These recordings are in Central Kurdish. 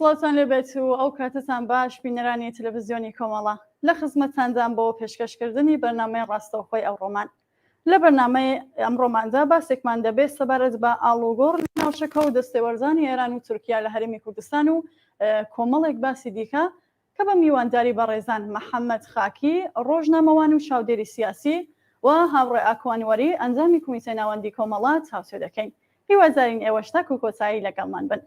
سڵاوتان لێبێت و ئەو کاتەتان باش بینەرانی تەلەڤزیۆنی کۆمەڵە لە خزمەتتاندام بۆ پێشکەشکردنی بەرنامەی ڕاستەوخۆی ئەوڕۆمان. لە بەرنامەی ئەمڕۆماندا باسێکمان دەبێت سەبارەت بە ئاڵوگۆڕ لە ناوچەکە و دەستێوەردانی ئێران و تورکیا لە هەرێمی کوردستان و کۆمەڵێک باسی دیکە کە بە میوانداری بەڕێزان محەمەد خاکی، ڕۆژنامەوان و چاودێری سیاسی، و هاوڕێ ئاکۆ ئەنوەری، ئەندامی کومیتەی ناوەندی کۆمەڵە تاوتوێ دەکەین. هیوادارین ئێوەش تاکو کۆتایی لەگەڵمان بن.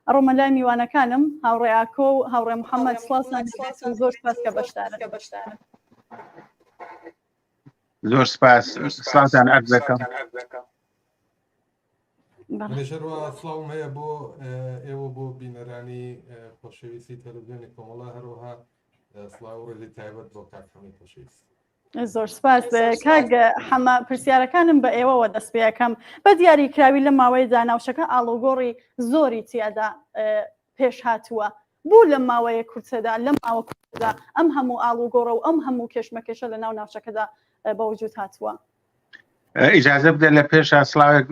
ئەڕۆمە لای میوانەکانم، هاوڕێ ئاکۆ و هاوڕێ محەمەد سڵاوتان لێبێت و زۆر سپاس کە بەشدارن. زۆر سپاس سڵاوتان ئەرز دەکەم. منیش هەروە سڵاوم هەیە بۆ ئێوە بۆ بینەرانی خۆشەویستی تەلەڤزیۆنی کۆمەڵە هەروەها سڵاو و ڕێزی تایبەت بۆ کاک حەمەی خۆشەویست. زۆر سپاس کاک حەمە پرسیارەکانم بە ئێوەوە دەست پێەکەم بە دیاری کراوی لە ماوەیەدا ناوچەکە ئاڵوگۆڕی زۆری تیادا پێش هاتووە بۆ لەم ماوەیە کورتەدا لەم ماوە کورتەدا ئەم هەموو ئاڵوگۆڕە و ئەم هەموو کێشمەکێشە لە ناو ناوچەکەدا بە وجود هاتووە؟ ئیجازە بدە لە پێشا سڵاوێک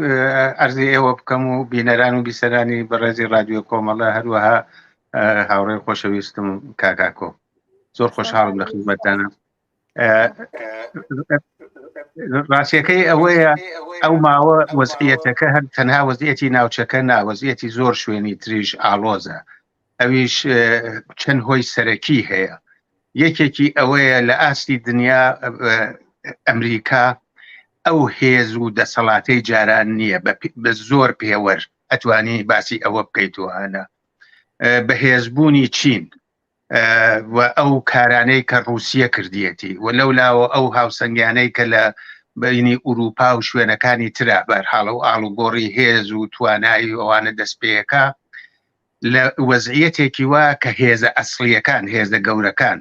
ئەرزی ئێوە بکەم و بینەران و بیسەرانی بەڕێزی رادیۆ کۆمەڵە هەروەها هاوڕێ خۆشەویستم کاکاکۆ زۆر خۆشحاڵم لە خزمەتدانە ڕاستیەکەی ئەوەیە ئەو ماوە وەزعیەتەکە هەر تەنها وەزیەتی ناوچەکە نا وەزیەتی زۆر شوێنی تریش ئاڵۆزە ئەویش چەند هۆی سەرەکی هەیە یەکێکی ئەوەیە لە ئاستی دنیا ئەمریکا ئەو هێز و دەسەڵاتەی جاران نییە بە زۆر پێوەر ئەتوانی باسی ئەوە بکەیتوانە بەهێزبوونی چین و ئەو کارانەی کە ڕووسیە کردیەتی و لەولاوە ئەو هاوسەنگیانەی کە لە بینی ئوروپا و شوێنەکانی ترا بەرحاڵە و ئاڵوگۆڕی هێز و توانایی ئەوانە دەست پێەکە لە وەزعیەتێکی وا کە هێزە ئەسڵیەکان هێزە گەورەکان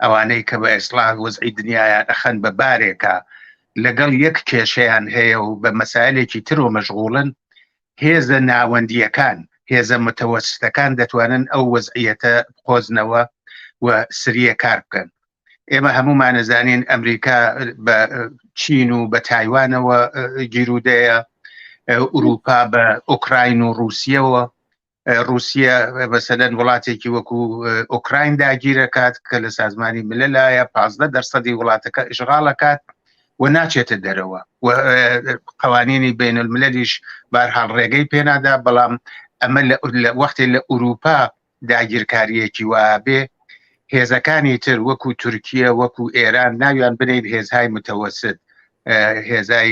ئەوانەی کە بە ئیسڵاح وەزعی دنیایان ئەخەن بە بارێکە لەگەڵ یەک کێشەیان هەیە و بە مەسایلێکی ترۆ مەشغوڵن هێزە ناوەندییەکان، هێزە متەوەستەکان دەتوانن ئەو وەزعیەتە بقۆزنەوە و سریە کار بکەن. ئێمە هەموومان ئەزانین ئەمریکا بە چین و بە تایوانەوە گیرودەیە، ئوروپا بە ئۆکراین و ڕووسیەوە. ڕووسیە مەسەلەن وڵاتێکی وەکو ئۆکراین داگیرەکات کە لە سازمانی مللایە 15 دەرسەدی وڵاتەکە ئیشغاڵەکات و ناچێتە دەرەوە و قوانینی بین المللیش بارحاڵ ڕێگەی پێنادا بەڵام ئەمە لە وەختێ لە ئوروپا داگیرکاریەکی وابێ هێزەکانی تر وەکو تورکیە وەکو ئێران ناویان بنین هێزهای متەوەست هێزای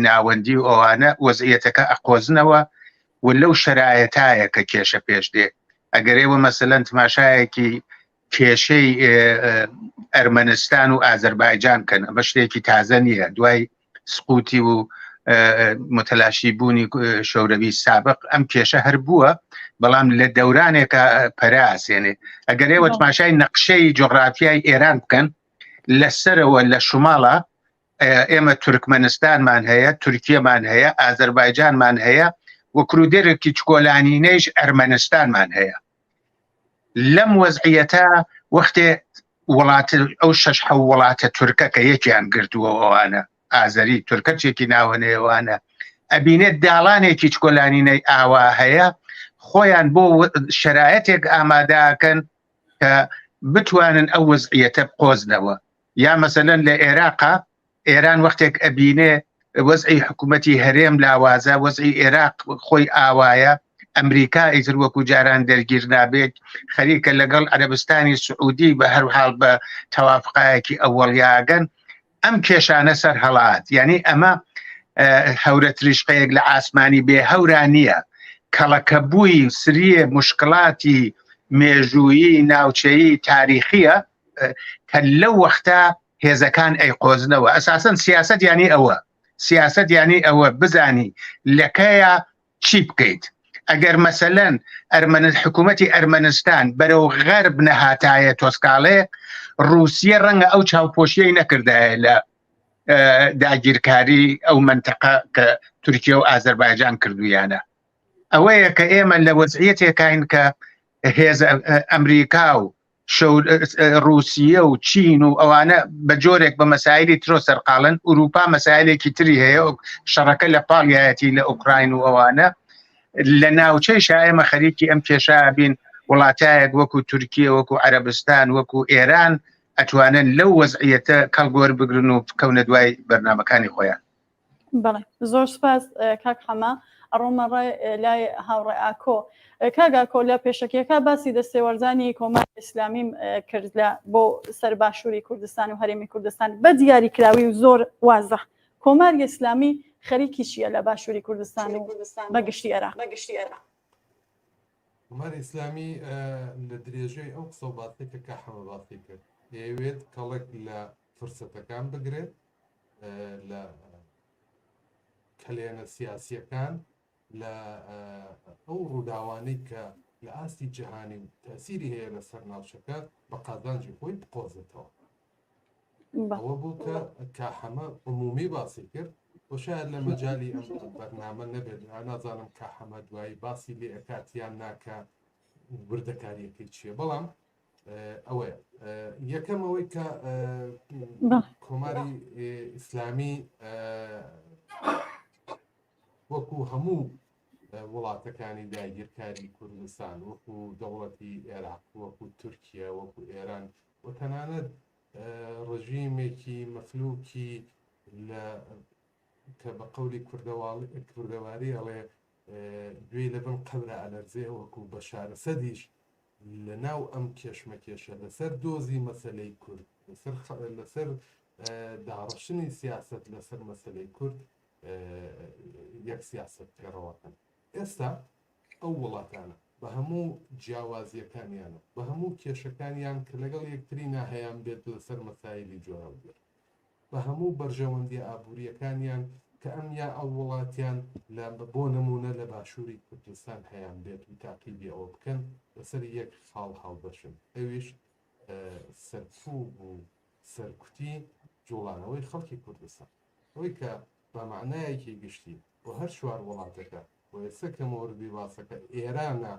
ناوەندی و ئەوانە وەزعیەتەکە ئەقۆزنەوە و لەو شەرایەتایە کە کێشە پێش دێ ئەگەر ئێوە مەسەلەن تماشایەکی کێشەی ئەرمەنستان و ئازەربایجان کەن ئەمە شتێکی تازە نییە دوای سقوتی و متەلاشی بوونی شەورەوی سابق ئەم کێشە هەر بووە بەڵام لە دەورانێکە پەراسێنێ ئەگەر ئێوە تماشای نەقشەی جۆغرافیای ئێران بکەن لەسەرەوە لە شماڵە ئێمە تورکمەنستانمان هەیە، تورکیەمان هەیە، ئازەربایجانمان هەیە و کرودێرێکی چکۆلانینەیش ئەرمەنستانمان هەیە. لەم وەزعیەتە وەختێ وڵات ئەو شەش حەو وڵاتە تورکە کە یەکیان گرتووە ئەوانە ئازەری تورکە چێکی ناوەنەیەوانە ئەبینێت داڵانێکی چکۆلانینەی ئاوا هەیە خۆیان بۆ شرایەتێک ئامادەکەن کە بتوانن ئەو وەزعیەتە بقۆزنەوە یا مەسەلەن لە ئێراقا ئێران وەختێک ئەبینێ وەزعی حکوومەتی هەرێم لاوازە وەزعی ئێراق خۆی ئاوایە ئەمریکا ئیتر وەکو جاران دەرگیر نابێت خەریکە لەگەڵ عەرەبستانی سعودی بە هەر حاڵ بە تەوافقایەکی ئەوەڵیاگەن ئەم کێشانە سەر هەڵات یعنی ئەمە هەورە تریشقەیەک لە ئاسمانی بێ هەورا نییە کەڵەکەبووی سریە مشکڵاتی مێژوویی ناوچەیی تاریخیە کە لەو وەختە هێزەکان ئەیقۆزنەوە ئەساسەن سیاست یانی ئەوە سیاست یانی ئەوە بزانی لەکەیە چی بکەیت ئەگەر مەسەلەن ئەرمەن حکوومەتی ئەرمەنستان بەرەو غەرب نەهاتایە تۆسکاڵێ رووسیە ڕەنگە ئەو چاوپۆشیەی نەکردایە لە داگیرکاری ئەو منتەقە کە تورکیا و ئازەربایجان کردویانە ئەوەیە کە ئێمە لە وەزعیەتێکین کە هێز ئەمریکا و ڕووسیە و چین و ئەوانە بە جۆرێک بە مەسایلی ترۆ سەرقاڵن ئوروپا مەسایلێکی تری هەیە و شەڕەکە لە پاڵیایەتی لە ئۆکراین و ئەوانە. لە ناوچەی شایمە خەریکی ئەم کێشە بین وڵاتایەک وەکو تورکیە وەکو عەرەبستان وەکو ئێران ئەتوانن لەو وەزعیەتە کەڵک وەربگرن و بکەونە دوای بەرنامەکانی خۆیان. بەڵێ زۆر سپاس کاک حەمە ئەڕۆمە ڕێ لای هاوڕێ ئاکۆ کاک ئاکۆ لە پێشەکیەکە باسی دەستێوەردانی کۆماری ئیسلامیم کرد لە بۆ سەر باشووری کوردستان و هەرێمی کوردستان بە دیاریکراوی و زۆر وازح کۆماری ئیسلامی خەریکی چییە لە باشووری کوردستان و بە گشتی عێراق؟ کۆماری ئیسلامی لە درێژەی ئەو قسە و باسەی کە کاک حەمە باسی کرد دەیەوێت کەڵک لە فرسەتەکان بگرێت لە کەلێنە سیاسیەکان لە ئەو ڕووداوانەی کە لە ئاستی جیهانی و تەسیری هەیە لەسەر ناوچەکە بە قازانجی خۆی بقۆزێتەوە ئەوە بوو کە کا حەمە عمومی باسی کرد و شاید لە مەجای ئەم بەرنامە نەبێت نازانم کا حەمە دوایی باسی لێ ئەکات یان ناکە وردەکاریەکەی چییە بەڵام ئەوەیە یەکەم ئەوەی کە کۆماری ئیسلامی وەکو هەموو وڵاتەکانی داگیرکاری کوردستان وەکو دەوڵەتی عێراق وەکو تورکیا وەکو ئێران و تەنانەت ڕژیمێکی مەفلوکی لە کە بە قەولی کوردەواری ئەڵێ گوێی لە بن قەبرە ئەلەرزێ وەکو بەشارەسەدیش لە ناو ئەم کێشمەکێشە لەسەر دۆزی مەسەلەی کورد لەسەر لەسەر داڕشتنی سیاست لەسەر مەسەلەی کورد یەک سیاست پێڕەوەکەن ئێستا ئەو وڵاتانە بە هەموو جیاوازیەکانیان و بە هەموو کێشەکانیان کە لەگەڵ یەکتری ناهەیان بێت لەسەر مەسایلی جۆراوجۆر بە هەموو بەرژەوەندیە ئابووریەکانیان کە ئەم یا ئەو وڵاتیان لە بۆ نموونە لە باشووری کوردستان هەیان بێت و تاقیبی ئەوە بکەن لەسەر یەک خاڵ هاوبەشن ئەویش سەرکوب و سەرکوتی جوڵانەوەی خەڵکی کوردستان ئەوەی کە بە مەعنایەکی گشتی بۆ هەر چوار وڵاتەکە و ئێستا کە مۆردی باسەکە ئێرانە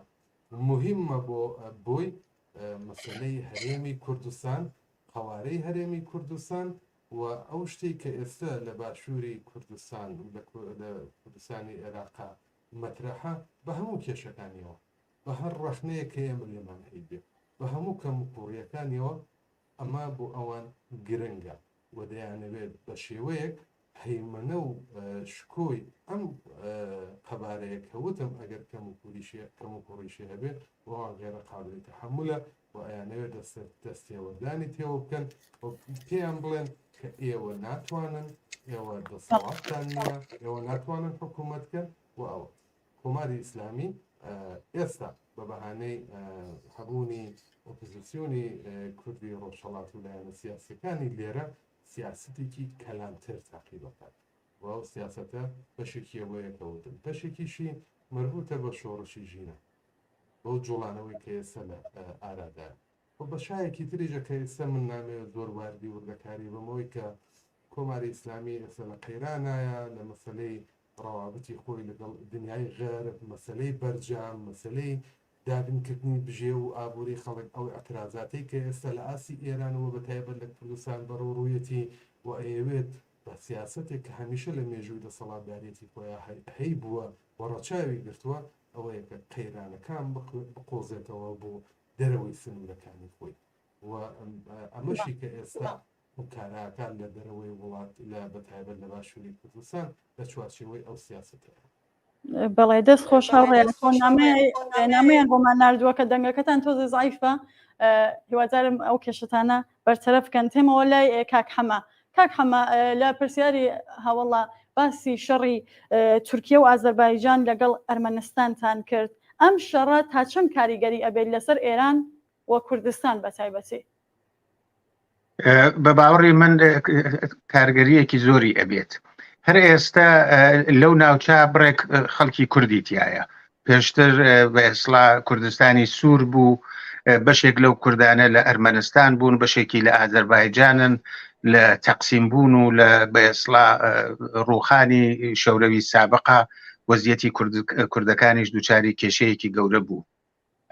موهیمە بۆ بۆی مەسەلەی هەرێمی کوردستان، قەوارەی هەرێمی کوردستان و ئەو شتەی کە ئێستا لە باشووری کوردستان و لە کوردستانی عێراقا مەترەحە بە هەموو کێشەکانیەوە، بە هەر ڕەخنەیەک کە ئێمە لێمان هەیبێ، بە هەموو کەموکووڕییەکانیەوە ئەمە بۆ ئەوان گرنگە و دەیانەوێت بە شێوەیەک هەیمەنە و شکۆی ئەم قەبارەیە کە وتم ئەگەر کەموکوڕیشی هەبێ بۆ ئەوان غێرە قابلی تەحەمولە و ئەیانەوێت دەستێوەردانی تێوە بکەن و پێیان بڵێن کە ئێوە ناتوانن ئێوە دەسەڵاتتان نییە ئێوە ناتوانن حکوومەت بکەن و ئەوە کۆماری ئیسلامی ئێستا بە بەهانەی هەبوونی ئۆپۆزیسیۆنی کوردی ڕۆژهەڵات و لایەنە سیاسەکانی لێرە سیاسەتێکی کەلانتر تاقی دەکات و ئەو سیاسەتە بەشێکی ئەوەیە کە وتم بەشێکیشی مەربوتە بە شۆڕشی ژینا بەو جوڵانەوەی کە ئێستا لە ئارادایە و بەشایەکی تریشە کە ئێستا من نامەوێت زۆر واردی وردەکاری بمەوەی کە کۆماری ئیسلامی ئێستا لە قەیرانایە لە مەسەلەی ڕەوابتی خۆی لەگەڵ دنیای غەرب، مەسەلەی بەرجام، مەسەلەی دابینکردنی بژێو و ئابووری خەڵک، ئەو ئیعترازاتەی کە ئێستا لە ئاستی ئێران و بە تایبەت لە کوردستان بەرەوڕوویەتی و ئەیەوێت بە سیاسەتێک کە هەمیشە لە مێژووی دەسەڵاتداریەتی خۆیا هەیبووە و ڕەچاوی گرتووە ئەوەیە کە قەیرانەکان بقۆزێتەوە بۆ دەرەوەی سنوورەکانی خۆی و ئەمەشی کە ئێستا کاراکان لە دەرەوەی وڵات لە بەتایبەت لە باشووری کوردستان لە چوارچێوەی ئەو سیاسەتەیە. بەڵێ دەست خۆش هاوڕێ نامەیان بۆمان نردووە کە دەنگەکەتان تۆزێ زعیفە هیوادارم ئەو کێشتانە بەرتەرەف بکەن تێمەوە لای کاک حەمە کاک حەمە لە پرسیاری هاوڵا باسی شەڕی تورکیا و ئازەربایجان لەگەڵ ئەرمەنستانتان کرد ئەم شەڕە تا چەند کاریگەری ئەبێت لەسەر ئێران و کوردستان بە تایبەتی؟ بە باوەڕی من کارگەریەکی زۆری ئەبێت هەر ئێستا لەو ناوچە بڕێک خەڵکی کوردی تایە پێشتر بە ئێسڵا کوردستانی سوور بوو بەشێک لەو کوردانە لە ئەرمەنستان بوون بەشێکی لە ئازەربایجانن لە تەقسیم بوون و لە بەئێسڵا ڕوخانی شەورەوی سابقا وەزیەتی کوردەکانیش دووچاری کێشەیەکی گەورە بوو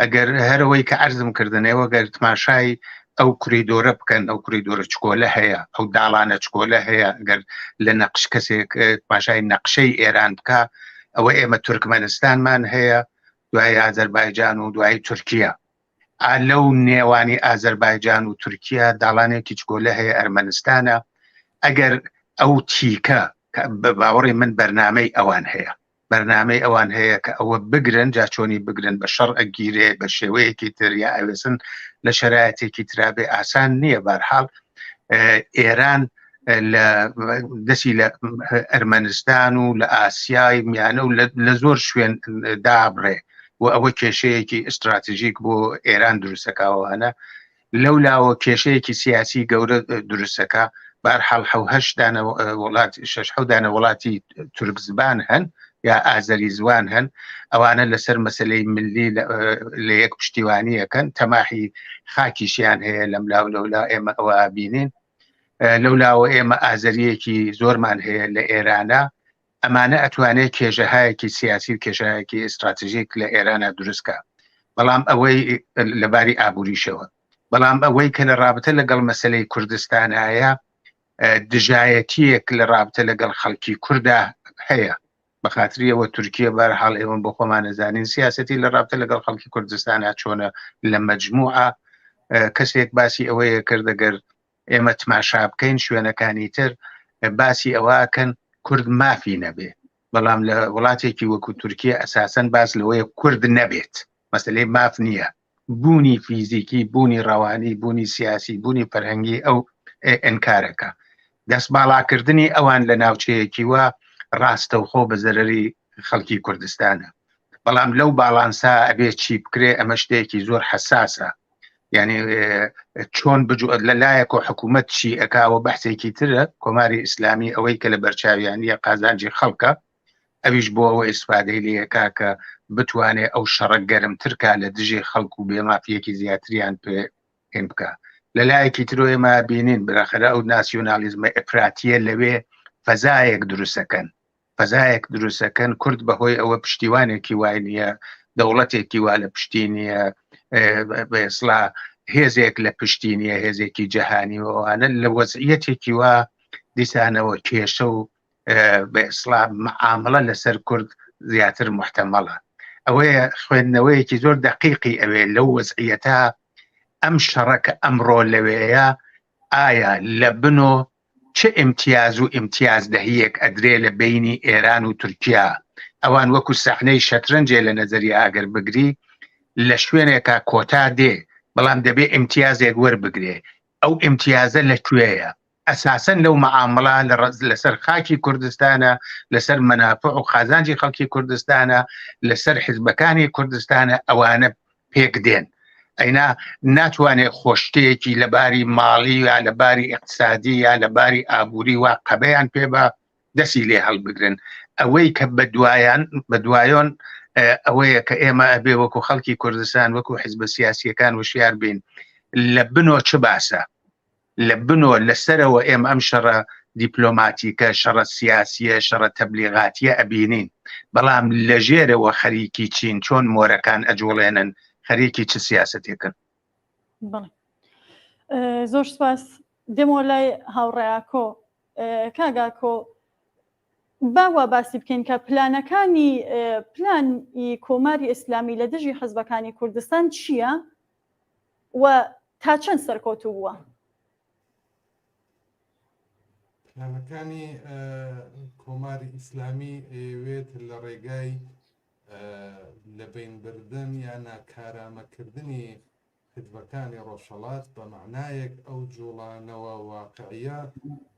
ئەگەر هەرەوەی کە عەرزم کردن ئێوە گەر تماشای ئەو کوریدۆرە بکەن ئەو کوریدۆرە چکۆلە هەیە ئەو داڵانە چکۆلە هەیە گەر لە نەقش کەسێک تماشای نەقشەی ئێران بکە. ئەوە ئێمە تورکمەنستانمان هەیە دوای ئازەربایجان و دوای تورکیا ئا لەو نێوانی ئازەربایجان و تورکیا داڵانێکی چکۆلە هەیە ئەرمەنستانە ئەگەر ئەو تیکە بە باوەڕی من بەرنمەی ئەوان هەیە بەرنمەی ئەوان هەیە کە ئەوە بگرن جا چۆنی بگرن بە شەڕ ئەگیرێ بە شێوەیەکی تر یا ئەوێسن لە شرایەتێکی ترابێ ئاسان نییە بارحاڵ ئێران لە دەسی لە ئەرمەنستان و لە ئاسیای میانە و لە زۆر شوێن دابڕێ و ئەوە کێشەیەکی ئیستراتژیک بۆ ئێران دروستەکەوانە لەو لاوە کێشەیەکی سیاسی گەورە دروستەکە بارحاڵ حەوهش دانە وڵات شش حەو دانە وڵاتی تورک زبان هەن یا ئازەری زوان هەن ئەوانە لەسەر مەسلەی ملی لە یەک پشتیوانیەکەن تەماحی خاکیشیان هەیە لەم لاو لەولا ئێمە ئەوە بینین لەو لاوە ئێمە ئازەریەکی زۆرمان هەیە لە ئێرانە ئەمانە ئەتوانێت کێژەهایەکی سیاسی و کێشایەکی ئستراتژیک لە ئێرانە دروستکە بەڵام ئەوەی لەباری ئابووریشەوە بەڵام ئەوەی کە لە رابتە لەگەڵ مەسلەی کوردستانایە دژایەتیەک لە رابتە لەگەڵ خەڵکی کووردا هەیە بەخاتریەوە تورکیە بەرحاڵ ئێوە بۆ خۆمان نەزانین سیاستی لە رابتە لەگەڵ خەڵکی کوردستانە چۆنە لە مەجموعە کەسێک باسی ئەوەیە کرد ئەگەر ئێمە تماشا بکەین شوێنەکانی تر باسی ئەوەکەن کورد مافی نەبێ بەڵام لە وڵاتێکی وەکو تورکیا ئەساسەن باس لەوەیە کورد نەبێت مەسلەی ماف نییە بوونی فیزیکی بوونی ڕەوانی بوونی سیاسی بوونی فەرهەنگی ئەو ئەنکارەکە دەست باڵاکردنی ئەوان لە ناوچەیەکی وا ڕاستەوخۆ بە زەرری خەڵکی کوردستانە بەڵام لەو باڵانسا ئەبێ چی بکرێ ئەمە شتێکی زۆر حساسە یعنی چۆن بجو لە لایەک و حکوومەت چی ئەکاوە بەحسێکی ترە کۆماری ئیسلامی ئەوەی کە لە بەرچاویانە قازانجی خەڵکە ئەویش بۆ ئەوە ئیسفادەی لێکا کە بتوانێ ئەو شەڕە گەرمترکا لە دژی خەڵک و بێمافیەکی زیاتریان پێ هێن بکە لە لایەکی ترۆ ئێمە بینین براخەرە ئەو ناسیۆنالیزمە ئەفراتیە لەوێ فەزایەک دروستەکەن فەزایەک دروستەکەن کورد بەهۆی ئەوە پشتیوانێکی وای نییە دەوڵەتێکی وا لە پشتی نییە بەسڵا هێزێک لە پشتی نییە هێزێکی جەهانی و ئەوانە لە وەزعیەتێکی وا دیسانەوە کێشە و بە ئیسڵا معامڵە لەسەر کورد زیاتر محتەمەڵە ئەوەیە خوێندنەوەیەکی زۆر دەقیقی ئەوێ لەو وەزعیەتە ئەم شەڕە کە ئەمڕۆ لەوێیە ئایا لە بنۆ چ ئیمتیاز و ئیمتیاز دەهیەک ئەدرێ لە بینی ئێران و تورکیا ئەوان وەکو سەحنەی شەترەنجێ لە نەزەری ئاگەر بگری لە شوێنێکا کۆتا دێ بەڵام دەبێ ئیمتیازێک وەربگرێ ئەو ئیمتیازە لە کوێیە ئەساسەن لەو مەعامڵە لەسەر خاکی کوردستانە لەسەر مەنافع و قازانجی خەڵکی کوردستانە لەسەر حزبەکانی کوردستانە ئەوانە پێک دێن ئەینا ناتوانێت خۆشتەیەکی لەباری ماڵی یا لەباری اقتصادی یا لەباری ئابووری وا قەبەیان پێ بە دەسی لێ هەڵبگرن ئەوەی کە بەدوایان بەدوایۆن ئەوەیە کە ئێمە ئەبێ وەکو خەڵکی کوردستان وەکو حزبە سیاسیەکان وشیار بین لە بنۆ چ باسە لە بنۆ لە سەرەوە ئێمە ئەم شەڕە دیپلۆماتیکە، شەڕە سیاسییە، شەڕە تەبلیغاتییە ئەبینین، بەڵام لە ژێرەوە خەریکی چین، چۆن مۆرەکان ئەجوڵێنن، خەریکی چ سیاسەتێکن؟ بەڵێ زۆر سپاس. دێمەوە لای هاوڕێ ئاکۆ. کاک ئاکۆ با وا باسی بکەین کە پلانەکانی پلان ی کۆماری ئیسلامی لە دژی حزبەکانی کوردستان چییە؟ و تا چەند سەرکەوتوو بووە؟ پلانەکانی کۆماری ئیسلامی ئەیەوێت لە ڕێگای لەبەینبردن یا ناکارامەکردنی حیزبەکانی ڕۆژهەڵات بە مەعنایەک ئەو جوڵانەوە واقعیە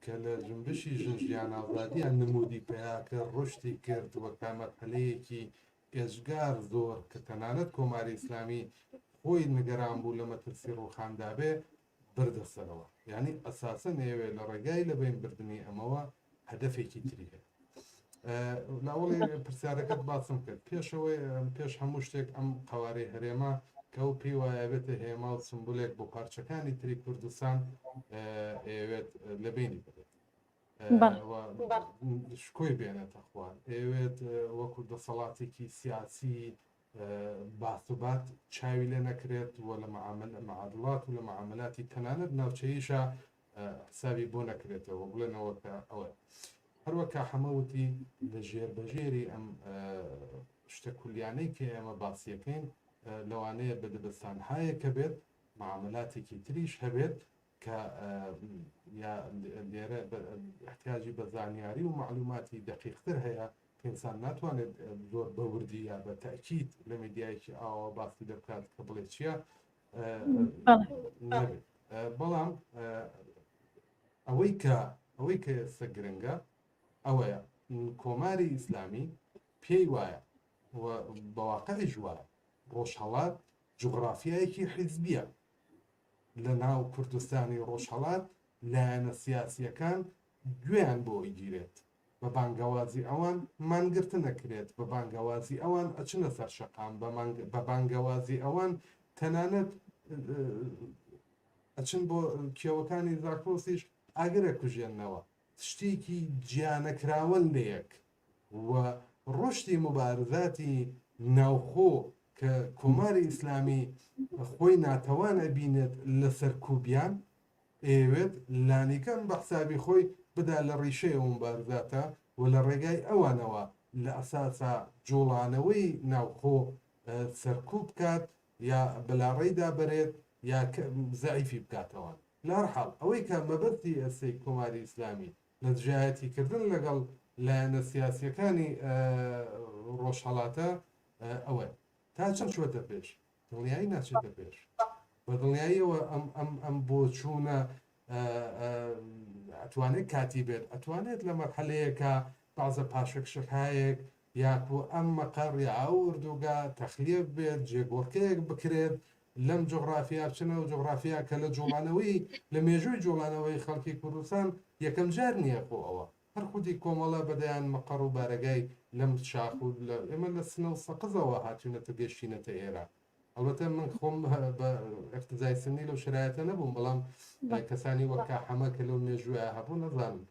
کە لە جنبشی ژن ژیان ئازادیان نمودی پەیا کرد ڕشتی کرد و تا مەرحەلەیەکی ئێجگار زۆر کە تەنانەت کۆماری ئیسلامی خۆی نگەران بوو لە مەترسی ڕووخاندا بێ بردە سەرەوە یانی ئەساسەن ئەیەوێ لە ڕێگای لە بەین بردنی ئەمەوە هەدەفێکی تری هەیە لە ئەوڵی پرسیارەکەت باسم کرد پێشەوەی پێش هەموو شتێک ئەم قوارەی هەرێمە کە ئەو پێی وایە بێتە هێما و سمبولێک بۆ پارچەکانی تری کوردستان ئەیەوێت لە بینی ببێت شکۆی بێنێتە خوار ئەوێت وەکو دەسەڵاتێکی سیاسی باسوبات چاوی لێ نەکرێت و لە معادلات و لە معاملاتی تەنانەت ناوچەیشە حسابی بۆ نەکرێتەوە بڵێنەوە کە ئەوە. هەروەک کا حەمە وتی لە ژێر بەژێری ئەم شتە کولیانەی کە ئێمە باسیەکەین لەوانەیە بە دەبستانهایەکە بێت معاملاتێکی تریش هەبێت کە یا لێرە احتیاجی بە زانیاری و معلوماتی دقیقتر هەیە کە ئینسان ناتوانێت زۆر بە وردی یا بە تەئکید لە میدیایەکی ئاوا باسی لێ بکات کە بڵێ چییە نەبێت بەڵام ئەوەی کە ئەوەی کە ئێستا گرنگە ئەوەیە کۆماری ئیسلامی پێی وایە و بەواقعیش وایە ڕۆژهەڵات جوغرافیایەکی حیزبیە لە ناو کوردستانی ڕۆژهەڵات لایەنە سیاسیەکان گوێیان بۆ ئەگیرێت بە بانگەوازی ئەوان مانگرتن ئەکرێت، بە بانگەوازی ئەوان ئەچنە سەر شەقام، بە بانگەوازی ئەوان تەنانەت ئەچن بۆ کێوەکانی زاکرۆسیش ئاگر ئەکوژێننەوە. شتێکی جیانەکراوەن لەیەک و ڕۆشتی موبارزاتی ناوخۆ کە کۆماری ئیسلامی خۆی ناتەوان ئەبینێت لە سەرکوبیان، ئەیەوێت لانیکەم بە حسابی خۆی بدا لە ڕیشەی ئەو موبارزاتە و لە ڕێگای ئەوانەوە لە ئەساسا جوڵانەوەی ناوخۆ سەرکوب بکات یا بەلاڕێیدا بەرێت یا زەعیفی بکاتەوە. لە هەر حاڵ ئەوەی کە مەبەستی ئێستەی کۆماری ئیسلامی لە دژایەتی کردن لەگەڵ لایەنە سیاسیەکانی ڕۆژهەڵاتە ئەوەیە. تا چەند چوەتە پێش؟ دڵنیایی ناچێتە پێش. بە دڵنیاییەوە ئەم ئەم ئەم بۆچوونە ئەتوانێت کاتی بێت، ئەتوانێت لە مەرحەلەیەکا بەعزە پاشەکشەکایەک یاکو ئەم مەقەڕ یا ئەو ئوردوگا تەخلیە ببێت، جێگۆڕکێیەک بکرێت لەم جوغرافیا بچنە ئەو جوغرافیا کە لە جوڵانەوەی لە مێژووی جوڵانەوەی خەڵکی کوردستان یەکەم جار نییە خۆ ئەوە هەر خودی کۆمەڵە بە دەیان مەقەڕ و بارەگای لەم شاخ و لە ئێمە لە سنە و سەقزەوە هاتوینەتە گەشتینەتە ئێرە ئەڵبەتە من خۆم بە اقتزای سنی لەو شرایەتە نەبووم بەڵام کەسانی وەک کا حەمە کە لەو مێژووە هەبوو نەزانم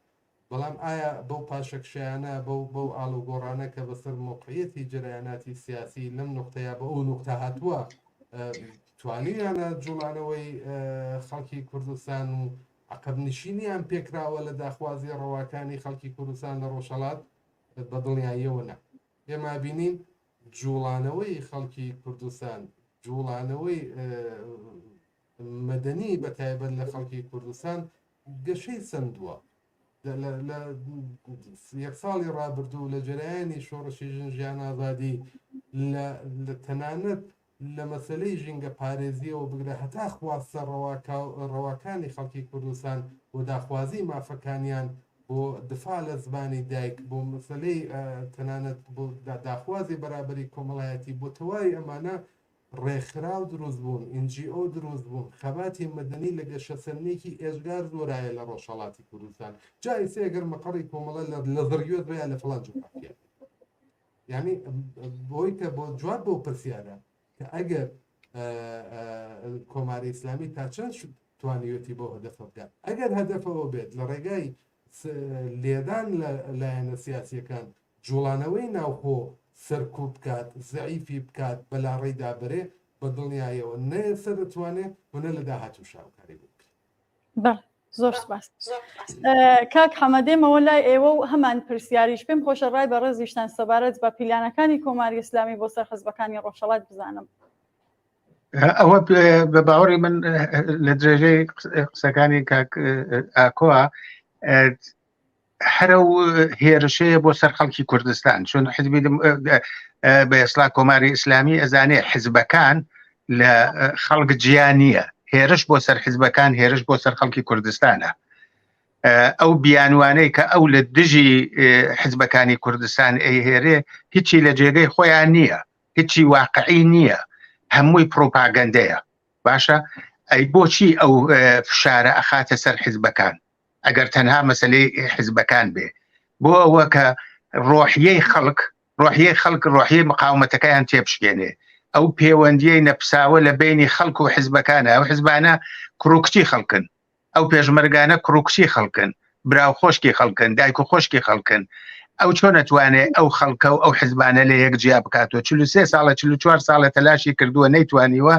بەڵام ئایا بەو پاشەکشەیانە بەو بەو ئاڵوگۆڕانە کە بەسەر مۆقعیەتی جەرەیاناتی سیاسی لەم نوقتەیە بە ئەو نوقتە هاتووە توانیویانە جوڵانەوەی خەڵکی کوردستان و عەقەبنشینیان پێکراوە لە داخوازی ڕەواکانی خەڵکی کوردستان لە ڕۆژهەڵات؟ بە دڵنیاییەوە نا. ئێمە ئەبینین جوڵانەوەی خەڵکی کوردستان، جوڵانەوەی مەدەنی بە تایبەت لە خەڵکی کوردستان گەشەی سەندووە. لە یەک ساڵی ڕابردوو لە جەرەیانی شۆڕشی ژن ژیان ئازادی لە تەنانەت لە مەسەلەی ژینگە پارێزییەوە بگرە هەتا خواستە ڕەواکانی خەڵکی کوردستان و داخوازیی مافەکانیان بۆ دفاع لە زمانی دایک، بۆ مەسەلەی تەنانەت بۆ داخوازی بەرابەری کۆمەڵایەتی، بۆ تەواوی ئەمانە ڕێکخراو دروست بوون، NGO دروست بوون، خەباتی مەدەنی لە گەشەسەندنێکی ئێجگار زۆرایە لە ڕۆژهەڵاتی کوردستان. جا ئیستا ئەگەر مەقەڕی کۆمەڵە لە زڕگوێز بێ یا لە فڵان جوغرافیا بێ. یعنی بۆی کە بۆ جواب بۆ پرسیارە کە ئەگەر کۆماری ئیسلامی تا چەند توانیوێتی بۆ هەدەفە بگات ئەگەر هەدەفەوە بێت لە ڕێگای لێدان لە لایەنە سیاسیەکان جوڵانەوەی ناوخۆ سەرکوب بکات زەعیفی بکات بەلاڕێیدا بەرێ بە دڵنیایەوە نە ئێستا دەتوانێت و نە لە داهاتوو شاوکاری بکرێت بەڵێ زۆر سپاس کاک حەمە دێمەوە لای ئێوە و هەمان پرسیاریش پێم خۆشە ڕای بەڕێزیشتان سەبارەت بە پیلانەکانی کۆماری ئیسلامی بۆ سەر حزبەکانی ڕۆژهەڵات بزانم. ئەوە بە باوەڕی من لە درێژەی قسەکانی کاک ئاکۆ هەرە و هێرشەیە بۆ سەر خەڵکی کوردستان چون حزبی بە ئێسلا کۆماری ئیسلامی ئەزانێ حزبەکان لە خەڵک جیا نییە هێرش بۆ سەر حزبەکان هێرش بۆ سەر خەڵکی کوردستانە ئەو بیانوانەی کە ئەو لە دژی حزبەکانی کوردستان ئەیهێرێ هیچی لە جێگەی خۆیان نییە هیچی واقعی نییە هەمووی پرۆپاگەندەیە باشە ئەی بۆچی ئەو فشارە ئەخاتە سەر حزبەکان ئەگەر تەنها مەسلەی حزبەکان بێ بۆ ئەوە کە ڕۆحیەی خەڵک ڕۆحیەی خەڵک ڕۆحیەی مقاومەتەکەیان تێبشکێنێ ئەو پەیوەندیەی نەپساوە لە بینی خەڵک و حزبەکانە ئەو حزبانە کوڕ و کچی خەڵکن ئەو پێشمەرگانە کوڕ و کچی خەڵکن برا و خۆشکی خەڵکن دایک و خۆشکی خەڵکن ئەو چۆن ئەتوانێ ئەو خەڵکە و ئەو حزبانە لە یەک جیا بکاتەوە 43 ساڵە 44 ساڵە تەلاشی کردووە نەیتوانیوە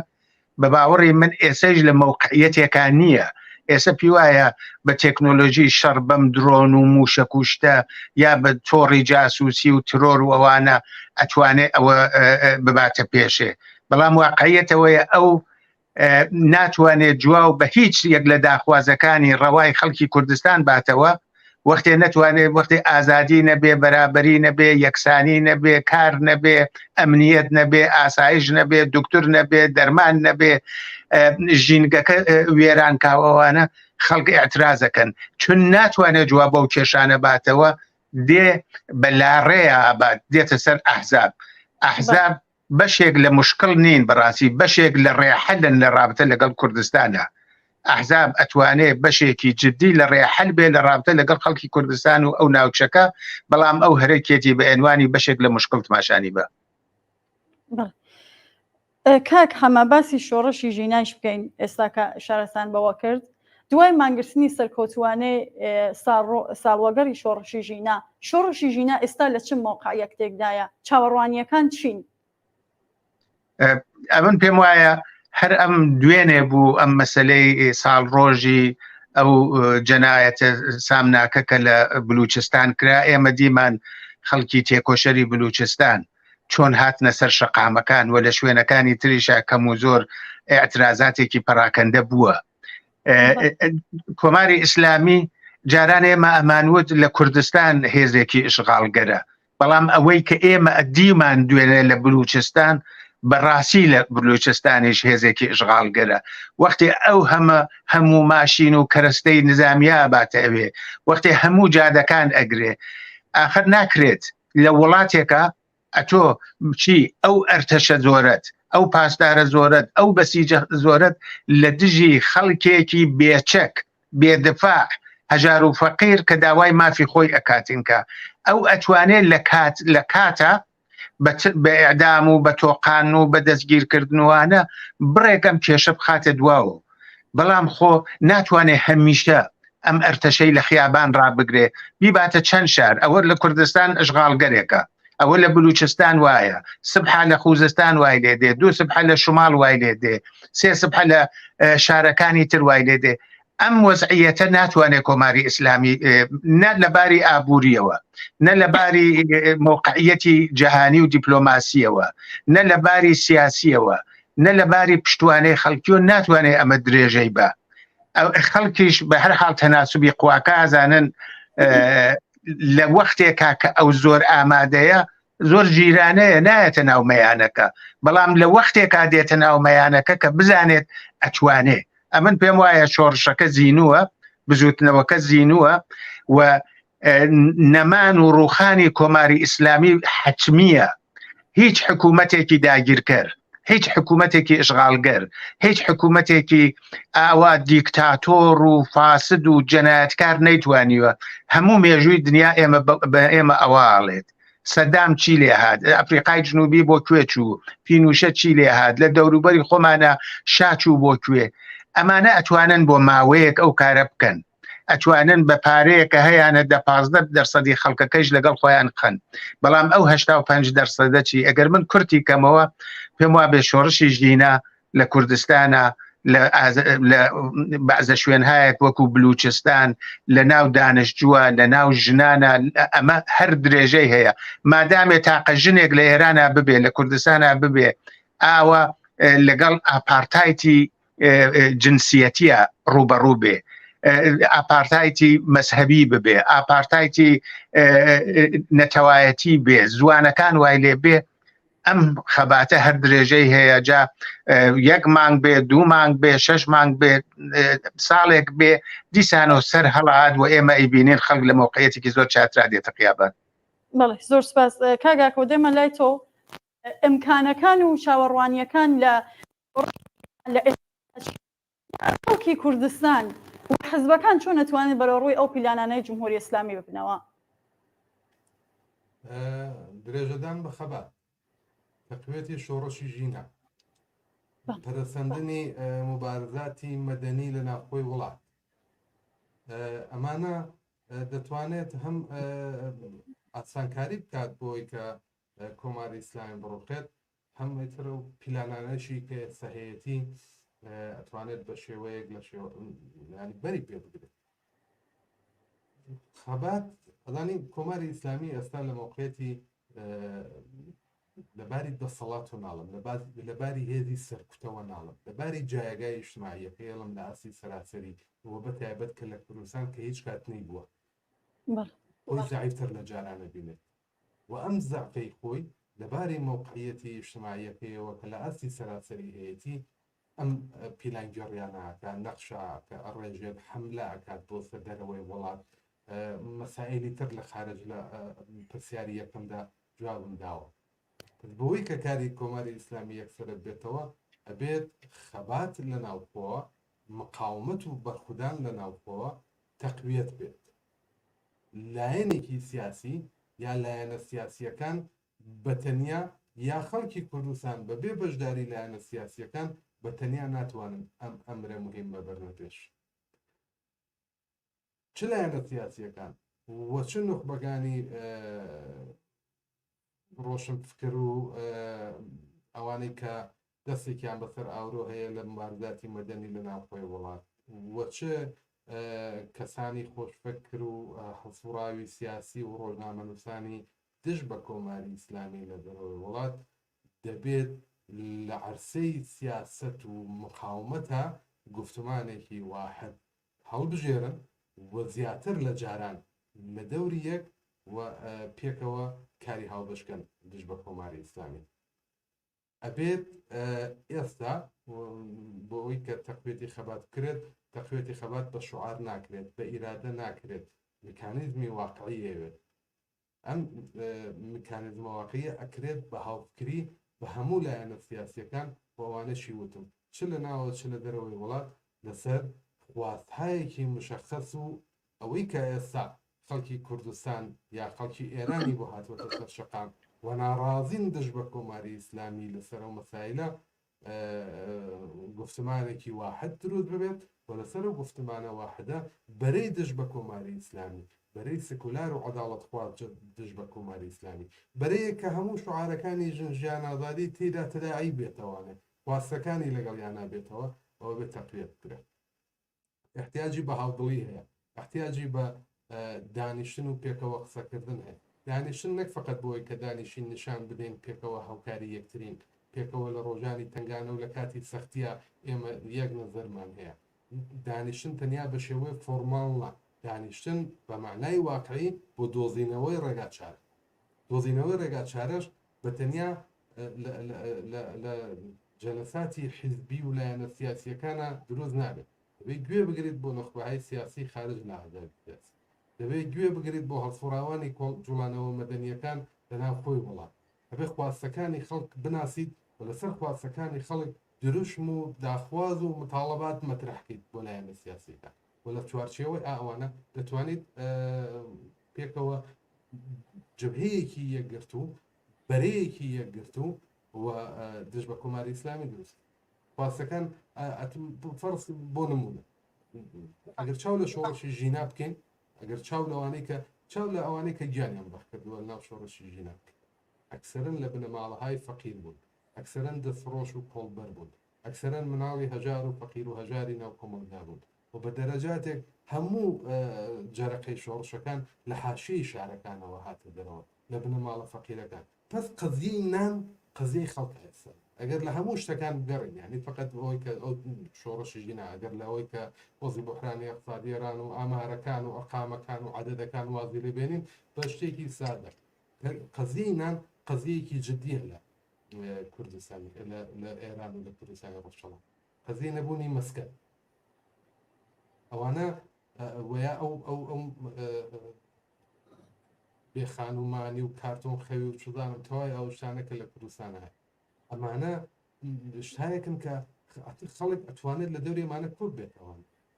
بە باوەڕی من ئێسەیش لە مەوقعیەتێکا نییە. ئێستا پیوایە بە تێکنۆلۆژی شەڕ بەم درۆن و موشەک و شتە یا بە تۆڕی جاسوسی و ترۆر و ئەوانە ئەتوانێ ئەوە بباتە پێشێ بەڵام واقعیەتەوەیە ئەو ناتوانێت جواو بە هیچ یەک لە داخوازەکانی ڕەوای خەڵکی کوردستان باتەوە وەختێ نەتوانێت وەختێ ئازادی نەبێ بەرابەری نەبێ یەکسانی نەبێ کار نەبێ ئەمنیەت نەبێ ئاسایش نەبێ دکتور نەبێ دەرمان نەبێ ژینگەکە وێران کاوەوانە خەڵک ئاعترازەکەن چون ناتوانێت جواب بەو کێشانە باتەوە دێ بە لاڕێیا ئەبات دێتە سەر ئەحزاب ئەحزاب بەشێک لە مشکل نین بەڕاستی بەشێک لە ڕێحەلن لە ڕابتە لەگەڵ کوردستانە ئەحزاب ئەتوانێ بەشێکی جدی لە ڕێحەل بێ لە ڕابتە لەگەڵ خەڵکی کوردستان و ئەو ناوچەکە بەڵام ئەو هەرەکێتی بە ئەنوانی بەشێک لە مشکل تماشانی بە. کاک حەمە باسی شۆڕشی ژینایش بکەین ئێستا کە شارستان بەوە کرد دوای مانگرتنی سەرکەوتوانەی ساڵوەگەڕی شۆڕشی ژینا شۆڕشی ژینا ئێستا لە چ مەوقعیەتێکدایە چاوەڕوانیەکان چین؟ ئەمن پێم وایە هەر ئەم دوێنێ بوو ئەم مەسلەی ساڵ ڕۆژی ئەو جەنایەتە سامناکە کە لە بلوچستان کرا ئێمە دیمان خەڵکی تێکۆشەری بلوچستان چۆن هاتنە سەر شەقامەکان و لە شوێنەکانی تریشا کەم و زۆر ئاعترازاتێکی پەراکەندە بووە کۆماری ئیسلامی جاران ئێمە ئەمانوت لە کوردستان هێزێکی ئشغالگەرە بەڵام ئەوەی کە ئێمە ئەدیمان دوێنێ لە بلوچستان بەڕاستی لە بلوچستانیش هێزێکی ئشغالگەرە وەختی ئەو هەمە هەموو ماشین و کەرەستەی نزامیا باتە ئەوێ وەختی هەموو جادەکان ئەگرێ ئاخر ناکرێت لە وڵاتێکە ئەتۆ چی ئەو ئەرتەشە زۆرەت ئەو پاسدارە زۆرەت ئەو بەسیجە زۆرەت لە دژی خەڵکێکی بێچەک بێدفاع هەژار و فەقیر کە داوای مافی خۆی ئەکاتینکە ئەو ئەتوانێت لە کات لە کاتە بە ئەعدام و بە تۆقان و بە دەستگیرکردنوانە بڕێک ئەم کێشە بخاتە دواوە بەڵام خۆ ناتوانێت هەمیشە ئەم ئەرتەشەی لە خیابان ڕابگرێ بیباتە چەند شار ئەوە لە کوردستان ئەشغالگەرێکە ئەوە لە بلوچستان وایە سبحە لە خوزستان وای لێ دێ دوو سبحە لە شمال وای لێ دێ سێ سبحە لە شارەکانی تر وای لێ دێ ئەم وەزعیەتە ناتوانێت کۆماری ئیسلامی نە لە باری ئابووریەوە نە لە باری مۆقعیەتی جەهانی و دیپلۆماسیەوە نە لە باری سیاسیەوە نە لە باری پشتوانەی خەڵکیەوە ناتوانێت ئەمە درێژەی بە خەڵکیش بە هەر حاڵ تەناسوبی قواکە ئازانن لە وەختێکا کە ئەو زۆر ئامادەیە زۆر ژیرانەیە نایەتە ناو مەیانەکە بەڵام لە وەختێکا دێتە ناو مەیانەکە کە بزانێت ئەتوانێ ئەمن پێم وایە شۆڕشەکە زیینووە بزوتنەوەکە زیینووە و نەمان و ڕوخانی کۆماری ئیسلامی حەتمیە هیچ حکوومەتێکی داگیرکەر هیچ حکوومەتێکی ئشغالگەر هیچ حکوومەتێکی ئاوا دیکتاتۆر و فاسد و جەنایەتکار نەیتوانیوە هەموو مێژووی دنیا ئێمە بە ئێمە ئەوە ئەڵێت سەدام چی لێ هات ئەفریقای جنوبی بۆ کوێ چوو پینوشە چی لێ هات لە دەوروبەری خۆمانە شا چوو بۆ کوێ ئەمانە ئەتوانن بۆ ماوەیەک ئەو کارە بکەن ئەتوانن بە پارەیە کە هەیانە دە 15 دەرسەدی خەڵکەکەیش لەگەڵ خۆیان بخەن بەڵام ئەو 85 دەرسەدە چی ئەگەر من کورتی کەمەوە پێم وابێ شۆڕشی ژینا لە کوردستانە لە بەعزە شوێنهایەک وەکو بلوچستان لە ناو دانشجووە لە ناو ژنانە ئەمە هەر درێژەی هەیە مادامێ تاقە ژنێک لە ئێرانە ببێ لە کوردستانە ببێ ئاوە لەگەڵ ئاپارتایتی جنسیەتیە ڕوبەڕوو بێ ئاپارتایتی مەزهەبی ببێ ئاپارتایتی نەتەوایەتی بێ زوانەکان وای لێ بێ ئەم خەباتە هەر درێژەی هەیە جا یەک مانگ بێ دوو مانگ بێ شەش مانگ بێ ساڵێک بێ دیسانەوە سەر هەڵات و ئێمە ئەیبینین خەڵک لە مەوقعیەتێکی زۆر چاترا دێتە قیابان. بەڵێ زۆر سپاس کاک ئاکۆ دێمە لای تۆ ئیمکانەکان و چاوەڕوانیەکان لە لە خەڵکی کوردستان و حزبەکان چۆن ئەتوانن بەرەوڕووی ئەو پیلانانەی جمهوری ئیسلامی ببنەوە؟ درێژەدان بە خەبات، تەقویەتی شۆڕشی ژینا، پەرەسەندنی موبارزاتی مەدەنی لە ناوخۆی وڵات، ئەمانە دەتوانێت هەم ئاسانکاری بکات بۆی کە کۆماری ئیسلامی بڕوخێت، هەم ئیتر ئەو پیلانانەشی کە ئێستا هەیەتی ئەتوانێت بە شێوەیەک لە شێوە ینی بەری پێ بگرێت. خەبات ئەزانی کۆماری ئیسلامی ئێستا لە مەوقعیەتی لە باری دەسەڵات و ناڵم لە باری هێزی سەرکوتەوە ناڵم لە باری جایگای ئیجتماعیەکەی ئەڵم لە ئاستی سەراسەری و بە تایبەت کە لە کوردستان کە هیچ کات نەیبووە خۆی زەعیفتر لە جارانە بینێت و ئەم زەعفەی خۆی لەباری مەوقعیەتی ئیجتماعیەکەیەوە کە لە ئاستی سەراسەری هەیەتی ئەم پیلانگێڕیانە ئەکات، نەخشە ئەڕێژێت، حەملە ئەکات بۆ سەر دەرەوەی وڵات، مەسائیلی تر لە خارج لە پرسیاری یەکەمدا جوابم داوە. پس بۆی کە کاری کۆماری ئیسلامی یەکسەرە بێتەوە، ئەبێت خەبات لە ناوخۆوە، مقاومەت و بەرخودان لە ناوخۆوە تەقویەت بێت. لایەنێکی سیاسی یا لایەنە سیاسییەکان بە تەنیا یا خەڵکی کوردستان بە بێ بەشداری لایەنە سیاسییەکان بە تەنیا ناتوانن ئەم ئەمرە موهیمە بەرنە پێش. چ لایەنە سیاسییەکان و چ نوخبەکانی ڕۆشنفکر و ئەوانەی کە دەستێکیان بەسەر ئاورۆ هەیە لە مبارزاتی مەدەنی لە ناوخۆی وڵات و چ کەسانی خۆشفکر و هەڵسوڕاوی سیاسی و ڕۆژنامەنووسانی دژ بە کۆماری ئیسلامی لە دەرەوەی وڵات دەبێت لە عەرسەی سیاسەت و مقاومەتا گوفتمانێکی واحد هەڵبژێرن و زیاتر لە جاران لە دەوری یەک و پێکەوە کاری هاوبەش کەن دژ بە کۆماری ئیسلامی. ئەبێت ئێستا بۆ ئەوەی کە تەقویەتی خەبات بکرێت، تەقویەتی خەبات بە شوعار ناکرێت، بە ئیرادە ناکرێت، میکانیزمی واقعی ئەوێت. ئەم میکانیزمە واقعیە ئەکرێت بە هاوفکری بە هەموو لایەنە سیاسیەکان و ئەوانەشی وتم چ لە ناوە چ لە دەرەوەی وڵات لەسەر خواستهایەکی مشەخەس و ئەوەی کە ئێستا خەڵکی کوردستان یا خەڵکی ئێرانی بۆ هاتووەتە سەر شەقام و ناڕازین دژ بە کۆماری ئیسلامی لەسەر ئەو مەسایلە گوفتمانێکی واحد دروست ببێت و لەسەر ئەو گوفتمانە واحدە بەرەی دژ بە کۆماری ئیسلامی، بەرەی سکولار و عەداڵەتخواز دژ بە کۆماری ئیسلامی، بەرەیەک کە هەموو شوعارەکانی ژن ژیان ئازادی تێیدا تەداعی بێتەوانێ، خواستەکانی لەگەڵیانا بێتەوە، ئەوە بێ تەقویەت بکرێت. ئیحتیاجی بە هاودڵی هەیە، ئیحتیاجی بە دانیشتن و پێکەوە قسەکردن هەیە. دانیشتن نەک فەقەت بۆی کە دانیشین نیشان بدەین پێکەوە هاوکاری یەکترین، پێکەوە لە ڕۆژانی تەنگانە و لە کاتی سەختییا ئێمە یەک نەزەرمان هەیە. دانیشتن تەنیا بە شێوەی فۆرماڵ نا، دانیشتن بە مەعنای واقعی بۆ دۆزینەوەی ڕێگاچارە. دۆزینەوەی ڕێگاچارەش بە تەنیا لە جەلەساتی حیزبی و لایەنە سیاسییەکانا دروست نابێت. دەبێت گوێ بگریت بۆ نوخبەهای سیاسی خارج لە ئەحزابی سیاسی. دەبێت گوێ بگریت بۆ هەڵسوڕاوانی جوڵانەوە مەدەنییەکان لە ناو خۆی وڵات. دەبێت خواستەکانی خەڵک بناسیت و لەسەر خواستەکانی خەڵک دروشم و داخواز و متاڵەبات مەترەح کەیت بۆ لایەنە سیاسییەکان و لە چوارچێوەی ئەوانە دەتوانیت پێکەوە جبهەیەکی یەکگرتوو، بەرەیەکی یەکگرتوو و دژ بە کۆماری ئیسلامی دروست خواستەکان فەرز بۆ نمونە ئەگەر چاو لە شۆڕشی ژینا بکەین ئەگەر چاو لەوانەی کە چاو لە ئەوانەی کە گیانیان بەخکردووە ناو شۆڕشی ژینا بکەین ئەکسەرن لە بنەماڵەهای فەقیر بوون ئەکسەرن دەستفڕۆش و کۆڵبەر بوون ئەکسەرن مناڵی هەژار و فەقیر و هەژاری ناو کۆمەڵگا بوون و بە دەرەجاتێک هەموو جەرەقەی شۆڕشەکان لە حاشیەی شارەکانەوە هاتە دەرەوە لە بنەماڵە فەقیرەکان. پس قەزیەی نان قەزیەی خەڵکە ئێستا ئەگەر لە هەموو شتەکان بگەڕێین یانی فەقەت ئەوەی کە ئەو شۆڕشی ژینا ئەگەر لە ئەوەی کە وەزی بوحرانی ئەقتسادی ئێران و ئامارەکان و ئەرقامەکان و عەدەدەکان وازی لێ بێنین بە شتێکی سادە قەزیەی نان قەزیەیەکی جدیە لە کوردستان لە ئێران و لە کوردستانی ڕۆژهەڵات قەزیەی نەبوونی مەسکەن ئەوانە وەیا ئەو ئەو ئەو بێ خانومانی و کارتۆن خەوی و چزانم تەوای ئەو شتانە کە لە کوردستان هەیە ئەمانە شتایەکن کە خەڵک ئەتوانێت لە دەوری ئەمانە کورد بێتەوە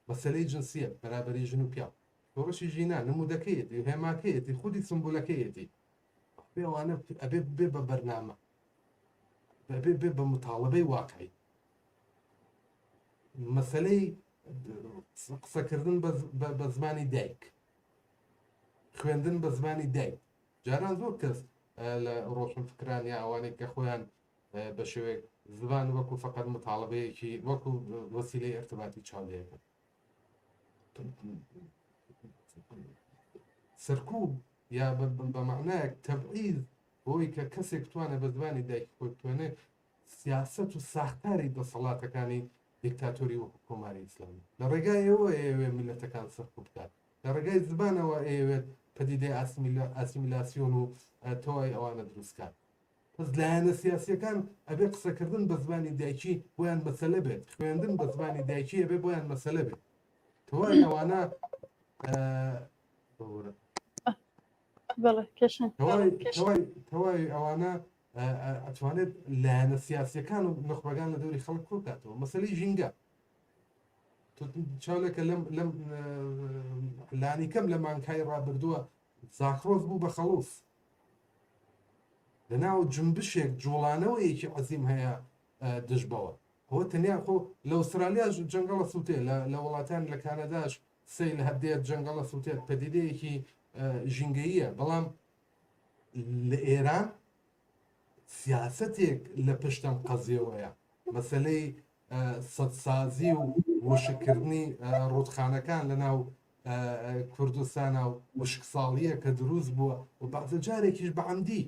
مەسەلەی جنسیەت بەرابەری ژن و پیاو شۆڕشی ژینا نمودەکەیەتی هێماکەیەتی خودی سمبولەکەیەتی پێوانە ئەبێ بێ بە بەرنامە ئەبێ بێ بە متاڵەبەی واقعی مەسەلەی قسەکردن بە زمانی دایک خوێندن بە زمانی دایک جاران زۆر کەس لە ڕۆشن فکران یا ئەوانەی کە خۆیان بە شێوەیەک زبان وەکو فقط متاڵبەیەکی وەکو وەسیلەی ئەرتباتی چاو لێکەن. سەرکوب یا بە مەعنایەک تەبعیز بۆی کە کەسێک بتوانێت بە زمانی دایکی خۆی بتوانێت سیاسەت و ساختاری دەسەڵاتەکانی دیکتاتۆری وەکو کۆماری ئیسلامی لە ڕێگای ئەوە ئەیەوێت میللەتەکان سەرکوب بکات لە ڕێگای زمانەوە ئەیەوێت پەدیدەی ئاسیمیلاسیۆن و تەوای ئەوانە دروست کات. پس لایەنە سیاسیەکان ئەبێ قسەکردن بە زمانی دایکی بۆیان مەسەلە بێت، خوێندن بە زمانی دایکی ئەبێ بۆیان مەسەلە بێت. تەوای ئەوانە تەوای ئەوانە ئەتوانێت لایەنە سیاسیەکان و نخبەکان لە دەوری خەڵک کۆکاتەوە. مەسەلەی ژینگە چاولەکە لەم لەم لانی کەم لە مانگهای ڕابردووە زاکرۆس بوو بە خەڵوز. لەناو جونبشێک جوڵانەوەیەکی عەزیم هەیە دژ بەوە. ئەوە تەنیا خۆ لە ئوسترالیاش جەنگەڵە سووتێ، لە وڵاتان لە کانەداش سەیل هەردێت جەنگەڵە سووتێت، پەدیدەیەکی ژینگەییە. بەڵام لە ئێران سیاسەتێک لە پشتم قەزیەوەیە، مەسەلەی سەدسازی و وشککردنی ڕوودخانەکان لە ناو کوردستانە و وشکساڵیە کە دروست بووە و بەعزە جارێکیش بە عەمدی.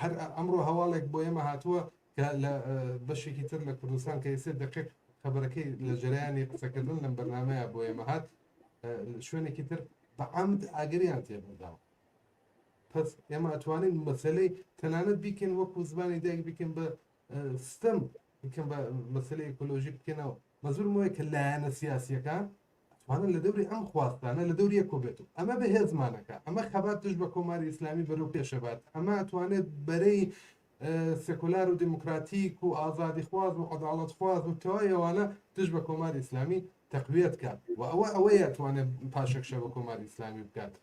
هەر ئەمڕۆ هەواڵێک بۆ ئێمە هاتووە کە لە بەشێکی تر لە کوردستان کە ئێستا دقیق خەبەرەکەی لە جەرەیانی قسەکردن لەم بەرنامەیە بۆ ئێمە هات، شوێنێکی تر بە عەمد ئاگریان تێبەرداوە. پس ئێمە ئەتوانین مەسەلەی تەنانەت بیکەین وەکو زمانی دایک بیکەین بە ستەم بکەن بە مەسەلەی ئیکۆلۆژی بکەنەوە. مەزورم وایە کە لایەنە سیاسیەکان ئەتوانن لە دەوری ئەم خواستانە لە دەوری یەک کۆبێت و ئەمە بەهێزمانەکە، ئەمە خەبات دژ بە کۆماری ئیسلامی بەرەو پێشەبات، ئەمە ئەتوانێت بەرەی سێکولار و دیموکراتیک و ئازادیخواز و عەداڵەتخواز و تەواوی ئەوانە دژ بە کۆماری ئیسلامی تەقویەت کات و ئەوە ئەوەیە ئەتوانێت پاشەکشە بە کۆماری ئیسلامی بکات.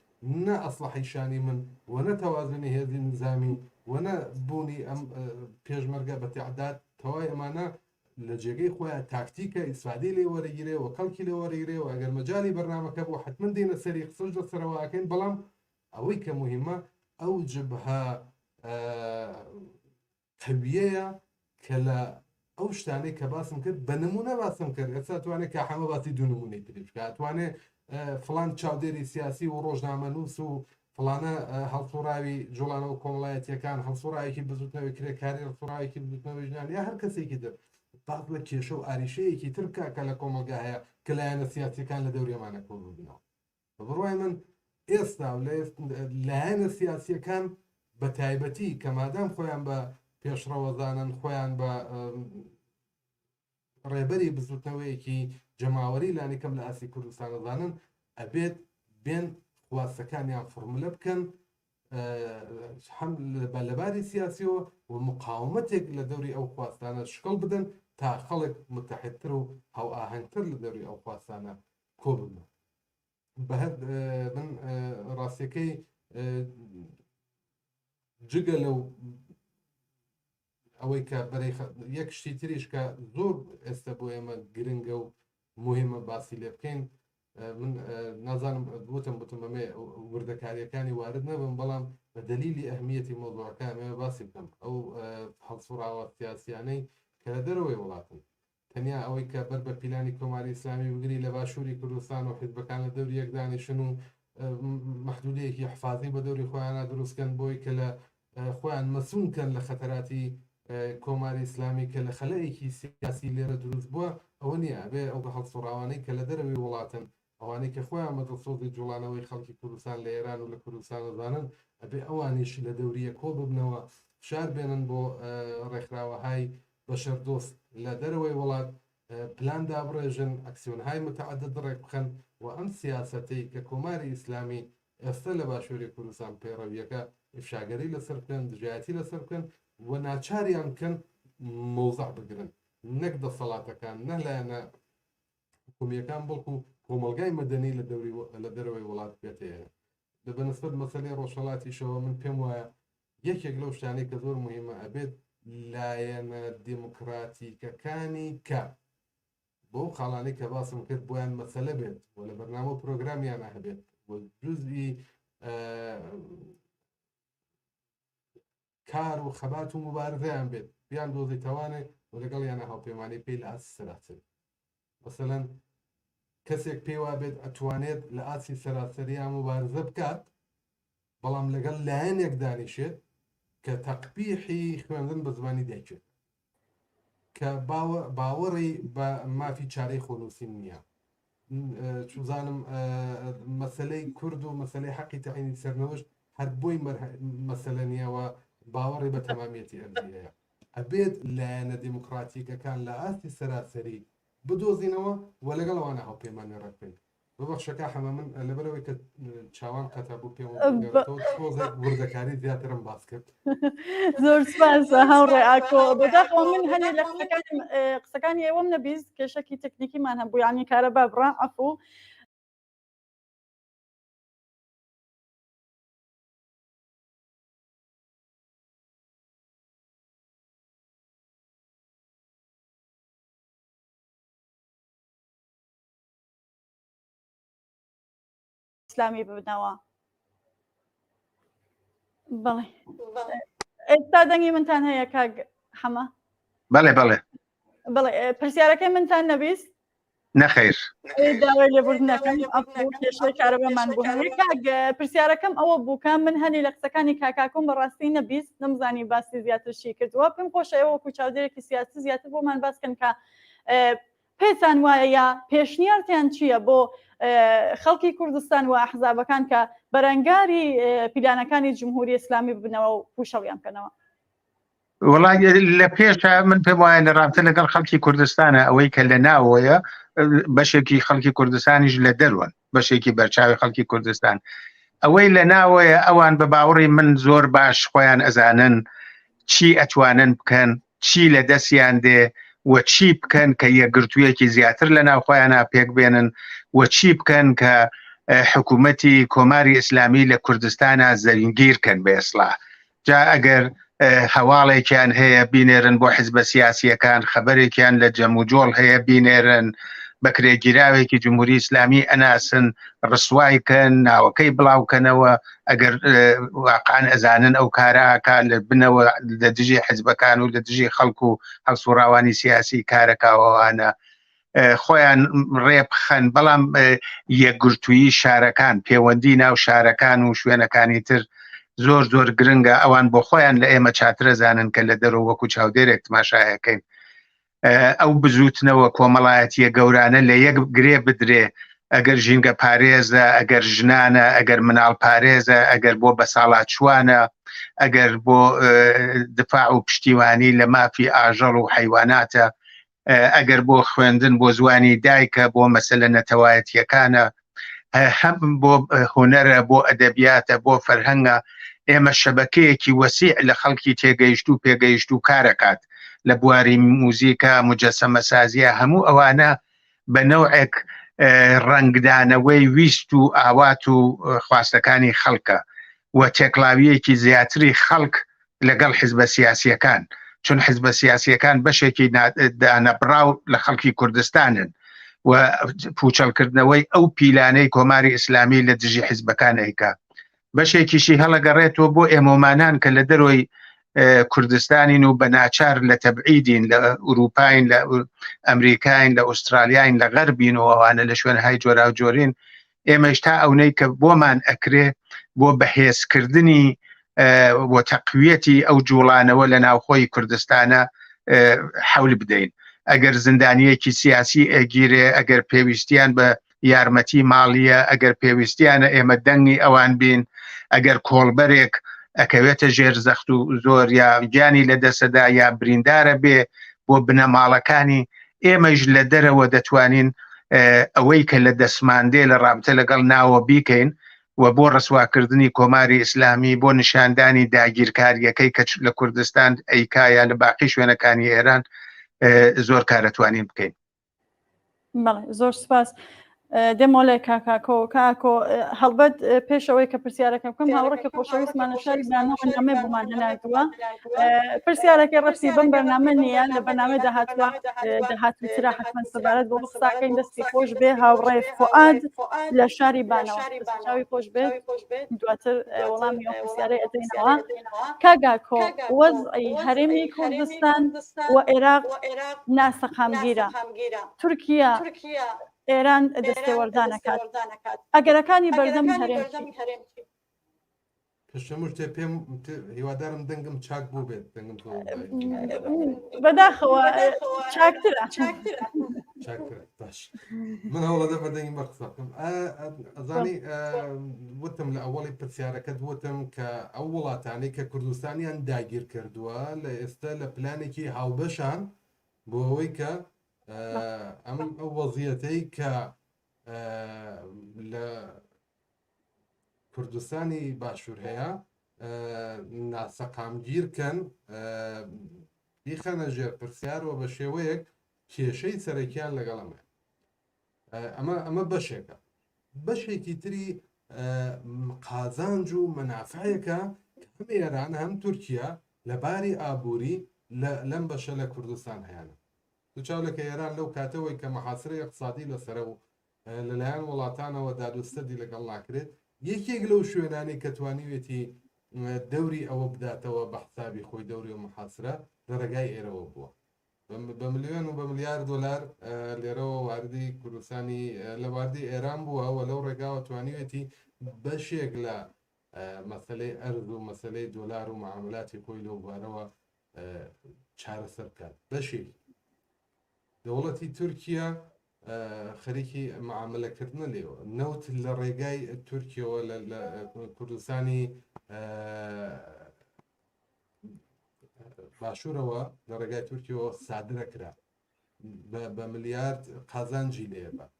نە ئەسڵەحەی شانی من و نە تەوازنی هێزی نیزامی و نە بوونی ئەم پێشمەرگە بە تەعداد، تەواوی ئەمانە لە جێگەی خۆیان تاکتیکە، ئیسفادەی لێ وەرەگیرێ و کەڵکی لێ وەرەگرێ و ئەگەر مەجالی بەرنامەکە بوو حەتمەن دێینە سەری قسەش لەسەرەوە ئەکەین، بەڵام ئەوەی کە موهیمە ئەو جبهە قەویەیە کە لە ئەو شتانەی کە باسم کرد بە نمونە باسم کرد، ئێستا توانێت کە حەمە باسی دوو نمونەی تری بکات، توانێت فلان چاودێری سیاسی و ڕۆژنامەنووس و فلانە هەڵسوڕاوی جوڵانەوە کۆمەڵایەتیەکان، هەڵسوڕاوێکی بزوتنەوەی کرێکاری، هەڵسوڕاوێکی بزوتنەوەی ژنان یا هەر کەسێکی تر باس لە کێشە و ئاریشەیەکی تر بکات کە لە کۆمەڵگا هەیە کە لایەنە سیاسیەکان لە دەوری ئەمانە کۆ ببنەوە. بە بڕوای من ئێستا و لایەنە سیاسیەکان بە تایبەتی کە مادام خۆیان بە پێشڕەوەزانن، خۆیان بە ڕێبەری بزوتنەوەیەکی جەماوەری لانیکەم لە ئاستی کوردستانەزانن، ئەبێت بێن خواستەکانیان فڕملە بکەن هەم لەباری سیاسیەوە و مقاومەتێک لە دەوری ئەو خواستانە شکڵ بدەن تا خەڵک متحدتر و هاوئاهەنگتر لە دەوری ئەو خواستانە کۆ ببنەوە. بەهەر من ڕاستیەکەی جگە لەو ئەوەی کە بەرەی یەک شتی تریش کە زۆر ئێستا بۆ ئێمە گرنگە و مهمە باسی لێ بکەین، من نازانم وتم بتم بەمێ وردەکاریەکانی وارد نەبم، بەڵام بە دەلیلی ئەهمیەتی مۆزوعەکە ئەمەوێ باسی بکەم. ئەو هەڵسوڕاوە سیاسیانەی کە لە دەرەوەی وڵاتن، تەنیا ئەوەی کە بەر بە پیلانی کۆماری ئیسلامی بگری لە باشووری کوردستان و حیزبەکان لە دەوری یەک دانیشن و مەحدودەیەکی حفازی بە دەوری خۆیانە دروست کەن بۆی کە لە خۆیان مەسوون کەن لە خەتەراتی کۆماری ئیسلامی کە لە خەلەیەکی سیاسی لێرە دروست بووە، ئەوە نییە. ئەبێ ئەو هەڵسوڕاوانەی کە لە دەرەوەی وڵاتن، ئەوانەی کە خۆیان بە دڵسۆزی جوڵانەوەی خەڵکی کوردستان لە ئێران و لە کوردستان ئەزانن، ئەبێ ئەوانیش لە دەوری یەک کۆ ببنەوە، فشار بێنن بۆ ڕێکخراوەهای بەشەردۆست لە دەرەوەی وڵات، پلان دابڕێژن، ئەکسیۆنهای متعدد ڕێک بخەن و ئەم سیاسەتەی کە کۆماری ئیسلامی ئێستا لە باشووری کوردستان پەیڕەویەکە ئیفشاگەری لەسەر بکەن، دژایەتی لەسەر بکەن و ناچاریان بکەن مەوزع بگرن، نەک دەسەڵاتەکان، نە لایەنە حکومییەکان، بەڵکو کۆمەڵگای مەدەنی لە دەوری لە دەرەوەی وڵات بێتە ئێرە. لە بەنسبەت مەسەلەی ڕۆژهەڵاتیشەوە من پێم وایە یەکێک لەو شتانەی کە زۆر مهمە ئەبێت لایەنە دێموکراتیکەکانی کە بەو خاڵانەی کە باسم کرد بۆیان مەسەلە بێت و لە بەرنامە و پرۆگرامیانە هەبێت و جزئی کار و خەبات و موبارزەیان بێت بیان دۆزیتەوانێ و لەگەڵیانە هاوپەیمانی بکەی لە ئاستی سەراسەری. مەسەلەن کەسێک پێی وابێت ئەتوانێت لە ئاستی سەراسەریا موبارزە بکات بەڵام لەگەڵ لایەنێک دانیشێت کە تەقبیحی خوێندن بە زمانی دایکێت کە باوەڕی بە مافی چارەی خۆنووسین نییە چوزانم مەسلەی کورد و مەسلەی حەقی تەعینی سەرنەوەشت هەر بۆی مەسەلە نییەوە باوەڕی بە تەمامیەتی ئەرزی هەیە ئەبێت لایەنە دیموکراتیکەکان لە ئاستی سەراسەری بدۆزینەوە و لەگەڵ ئەوانە هاوپەیمانی ڕێک بخەین. ببەخشە کا حەمە من لەبەرئەوەی کە چاوان قەتع بوو پێم گەڕێتەوە تۆزێک وردەکاری زیاترم باس کرد. زۆر سپاس هاوڕێ ئاکۆ بەداخەوە من هەنێ لە قسەکانیم قسەکانی ئێوەم نەبیست کێشەکی تەکنیکیمان هەبوو یانی کارەبا بڕا عەفوو. ئیسلامی ببنەوە بەڵێ ئێستا دەنگی منتان هەیە کاک حەمە بەڵێ بەڵێ بەڵێ پرسیارەکەی منتان نەبیست نەخیر داوای لێبوردنەکەم کێشەی کارەبامان بوو هەیە کاک پرسیارەکەم ئەوە بوو کە من هەنی لە قسەکانی کاکاکۆم بەڕاستی نەبیست نەمزانی باسی زیاترشی کردووە پێم خۆشە ئێوە وەکو چاودێرێکی سیاسی زیاتر بۆمان باس کەن کە پێتان وایە یا پێشنیارتیان چییە بۆ خەڵکی کوردستان و ئەحزابەکان کە بەرەنگاری پیلانەکانی جمهوری ئیسلامی ببنەوە و پوشەڵیان بکەنەوە؟ وڵا لە پێشە من پێم وایە لە ڕابتە لەگەڵ خەڵکی کوردستانە ئەوەی کە لە ناوەیە بەشێکی خەڵکی کوردستانیش لە دەروەن بەشێکی بەرچاوی خەڵکی کوردستان ئەوەی لە ناوەیە ئەوان بە باوەڕی من زۆر باش خۆیان ئەزانن چی ئەتوانن بکەن چی لە دەستیان دێ و چی بکەن کە یەکگرتوویەکی زیاتر لە ناوخۆیانە پێک بێنن و چی بکەن کە حکوومەتی کۆماری ئیسلامی لە کوردستانە زەوینگیر کەن بە ئێسڵا جا ئەگەر هەواڵێکیان هەیە بینێرن بۆ حزبە سیاسیەکان خەبەرێکیان لە جەموجۆڵ هەیە بینێرن بەکرێگیراوێکی جمهوری ئیسلامی ئەناسن ڕسوای کەن ناوەکەی بڵاوکەنەوە ئەگەر واقعان ئەزانن ئەو کاراکە لە بنەوە لە دژی حزبەکان و لە دژی خەڵک و هەڵسوڕاوانی سیاسی کارەکەوانە خۆیان ڕێبخەن بەڵام یەکگرتوویی شارەکان پەیوەندی ناو شارەکان و شوێنەکانی تر زۆر زۆر گرنگە ئەوان بۆ خۆیان لە ئێمە چاترە زانن کە لە دەرەوە وەکو چاودێرێک تماشایەکەین ئەو بزوتنەوە کۆمەڵایەتیە گەورانە لە یەک گرێ بدرێ ئەگەر ژینگە پارێزە ئەگەر ژنانە ئەگەر مناڵ پارێزە ئەگەر بۆ بەساڵاچوانە ئەگەر بۆ دفاع و پشتیوانی لە مافی ئاژەڵ و حیواناتە ئەگەر بۆ خوێندن بۆ زوانی دایکە بۆ مەسەلە نەتەوایەتیەکانە هەم بۆ هونەرە بۆ ئەدەبیاتە بۆ فەرهەنگە ئێمە شەبەکەیەکی وەسیع لە خەڵکی تێگەیشت و پێگەیشت و کارەکات لە بواری موزیکا مجەسەمەسازیە هەموو ئەوانە بە نەوعێک ڕەنگدانەوەی ویست و ئاوات و خواستەکانی خەڵکە و تێکڵاویەکی زیاتری خەڵک لەگەڵ حزبە سیاسیەکان چون حزبە سیاسیەکان بەشێکی دانەبڕاو لە خەڵکی کوردستانن و پوچەڵکردنەوەی ئەو پیلانەی کۆماری ئیسلامی لە دژی حزبەکان ئەیکا بەشێکیشی هەڵەگەڕێتەوە بۆ ئێمەمانان کە لە دەرۆی کوردستانین و بە ناچار لە تەبعیدین لە ئوروپاین لە ئەمریکاین لە ئوسترالیاین لە غەربین و ئەوانە لە شوێنهای جۆراوجۆرین ئێمەش تا ئەونەی کە بۆمان ئەکرێ بۆ بەهێزکردنی بۆ تەقویەتی ئەو جوڵانەوە لە ناوخۆی کوردستانە حەول بدەین ئەگەر زیندانیەکی سیاسی ئەگیرێ ئەگەر پێویستیان بە یارمەتی ماڵیە ئەگەر پێویستیانە ئێمە دەنگی ئەوان بین ئەگەر کۆڵبەرێک ئەکەوێتە ژێر زەخت و زۆر یا گیانی لە دەسەدا یا بریندارە بێ بۆ بنەماڵەکانی ئێمەش لە دەرەوە دەتوانین ئەوەی کە لە دەستمان دێ لە ڕابتە لەگەڵ ناوە بیکەین و بۆ ڕسواکردنی کۆماری ئیسلامی بۆ نیشاندانی داگیرکاریەکەی کە لە کوردستان ئەیکا یا لە باقی شوێنەکانی ئێران زۆر کارەتوانین بکەین. بەڵێ زۆر سپاس. دێمەوە لای کاکاکۆ کاکۆ هەڵبەت پێش ئەوەی کە پرسیارەکە بکەم هاوڕێکی خۆشەویستمان لە شاری بانەوە نامەی بۆمان هەناردووە پرسیارەکەی ڕەبتی بەم بەرنامە نییە لە بەرنامەی داهاتوە داهاتووترا حتمما سەبارەت بۆ قساکەین دەستی خۆش بێ هاوڕێ فوئاد لە شاری بانەوە چاوی خۆش بێت دواتر وەڵامی ئەو پرسیارەی ئەدەینەوە کاگاکۆ وەزعی هەرێمی کوردستان و عێراق ناسەقامگیرە تورکیا ئێران دەستێوەردان ئەکات ئەگەرەکانی بەردەم هەرێم چین؟ پێش هەموو شتێ پێم هیوادارم دەنگم چاک بوو بێت دەنگم تۆ بەداخەوە چاکترە چاکترە باش من هەوڵەدە بە دەنگی بە قسە بکەم ئەزانی وتم لە ئەوەڵی پرسیارەکەت وتم کە ئەو وڵاتانەی کە کوردستانیان داگیر کردووە لە ئێستا لە پلانێکی هاوبەشان بۆ ئەوەی کە ئەم ئەو وەزیەتەی کە لە کوردستانی باشوور هەیە ناسەقامگیر کەن بیخەنە ژێر پرسیارەوە بە شێوەیەک کێشەی سەرەکیان لەگەڵ ئەمە ئەمە ئەمە بەشێکە بەشێکی تری قازانج و مەنافعێکە هەم ئێران هەم تورکیا لە باری ئابووری لەم بەشە لە کوردستان هەیەە تو چاو لە کە ئێران لەو کاتەوەی کە محاسرەی اقتصادی لەسەرە و لەلایەن وڵاتانەوە دادوستەدی لەگەڵ ناکرێت یەکێک لەو شوێنانەی کە توانیوێتی دەوری ئەوە بداتەوە بە حسابی خۆی دەوری و محاسرە لە ڕێگای ئێرەوە بووە بە ملیۆن و بە ملیار دۆلار لێرەوە واردی کوردستانی لە واردی ئێران بووە و لەو ڕێگاوە توانیوێتی بەشێک لە مەسلەی ئەرز و مەسلەی دۆلار و معاملاتی خۆی لەو بوارەوە چارەسەر بکات بەشێک دەوڵەتی تورکیا خەریکی معاملەکردنە لێەوە نەوت لە ڕێگای تورکیەوە لە کوردستانی باشوورەوە لە ڕێگای تورکیەوە سادرە کرا بە ملیارد قازانجی لێبات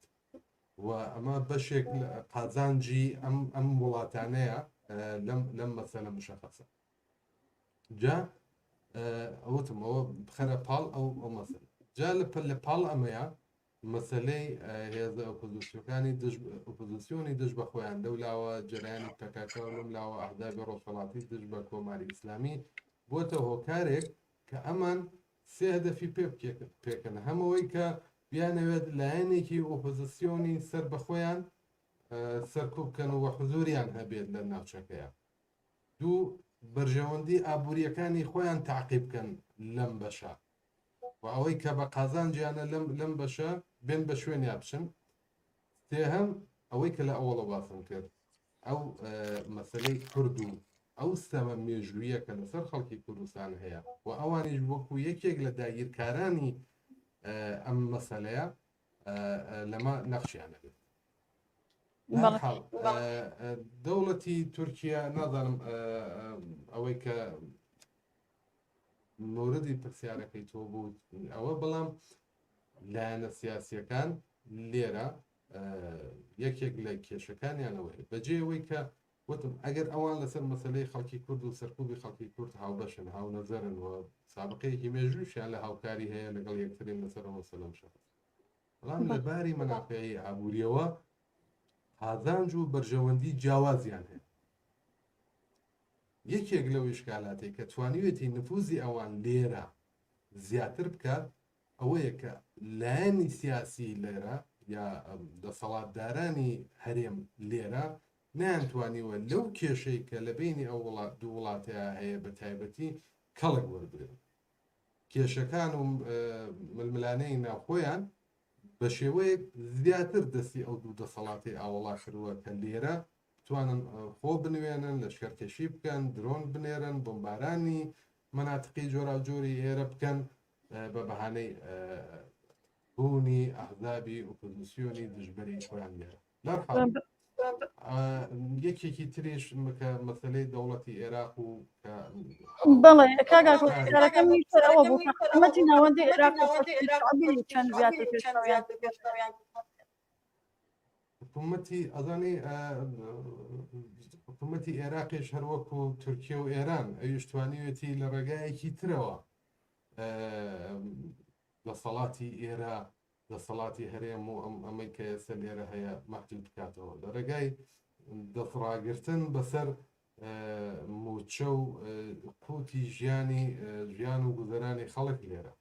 و ئەمە بەشێک قازانجی ئەم ئەم وڵاتانەیە لەم لەم مەسەلە مشەخەسە جا ئەوتم ئەوە بخەرە پاڵ ئەو ئەو مەسەلە جا لە لە پاڵ ئەمەیە مەسەلەی هێزە ئۆپۆزیسیۆکانی دژ ئۆپۆزیسیۆنی دژ بە خۆیان لەو لاوە جەرەیانی پەکەکە و لەم لاوە ئەحزابی ڕۆژهەڵاتی دژ بە کۆماری ئیسلامی بۆتە هۆکارێک کە ئەمان سێ هەدەفی پێ پێکن هەمەوەی کە بیانەوێت لایەنێکی ئۆپۆزیسیۆنی سەر بە خۆیان سەرکوب بکەن و حزوریان هەبێت لە ناوچەکەیە دوو بەرژەوەندی ئابووریەکانی خۆیان تعقیب بکەن لەم بەشە و ئەوەی کە بە قازانجیانە لەم لەم بەشە بێن بە شوێنیا بچن سێهەم ئەوەی کە لە ئەوەڵە باسم کرد ئەو مەسلەی کورد و ئەو ستەمە مێژوویە کە لەسەر خەڵکی کوردستان هەیە و ئەوانیش وەکو یەکێک لە داگیرکارانی ئەم مەسەلەیە لەمە نەخشیان هەبێت دەوڵەتی تورکیا نازانم ئەوەی کە مۆردی پرسیارەکەی تۆ بوو ئەوە بەڵام لایەنە سیاسیەکان لێرە یەکێک لە کێشەکانیانەوە هەیە بەجێ ئەوەی کە وتم ئەگەر ئەوان لەسەر مەسلەی خەڵکی کورد و سەرکوبی خەڵکی کورد هاوبەشن هاونەزەرن و سابقەیەکی مێژووشیان لە هاوکاری هەیە لەگەڵ یەکترین لەسەر ئەو مەسەلە و شەخص بەڵام لە باری مەنافعی ئابووریەوە قازانج و بەرژەوەندی جیاوازیان هەیە یەکێک لەو ئیشکالاتەی کە توانیوێتی نفوزی ئەوان لێرە زیاتر بکات ئەوەیە کە لایەنی سیاسی لێرە یا دەسەڵاتدارانی هەرێم لێرە نەیانتوانیوە لەو کێشەی کە لە بینی ئەو وڵات دوو وڵاتەیە هەیە بە تایبەتی کەڵک وەربگرن کێشەکان و ململانێی ناوخۆیان بە شێوەیەک زیاتر دەستی ئەو دوو دەسەڵاتی ئاوەڵا کردووە کە لێرە بتوانن خۆ بنوێنن، لەشکەرکێشی بکەن، درۆن بنێرن، بۆمبارانی مەناتقی جۆراوجۆری ئێرە بکەن بە بەهانەی بوونی ئەحزابی ئۆپۆزیسیۆنی دژبەری خۆیان لێرە. لەرحاڵ یەکێکی تریش کە مەسەلەی دەوڵەتی عێراق و بەڵێ کاک ئاکۆ پرسیارەکەم سەر ئەوە بوو کە حکومەتی ناوەندی عێراق و شەعبی چەند زیاتر پێشڕەویان حکوومەتی ئەزانی حکوومەتی عێراقیش هەروەکو تورکیا و ئێران ئەویش توانیوێتی لە ڕێگایەکی ترەوە دەسەڵاتی ئێرە دەسەڵاتی هەرێم و ئەم ئەمەی کە ئێستا لێرە هەیە مەحدود بکاتەوە لە ڕێگای دەستڕاگرتن بەسەر موچە و قوتی ژیانی ژیان و گوزەرانی خەڵک لێرە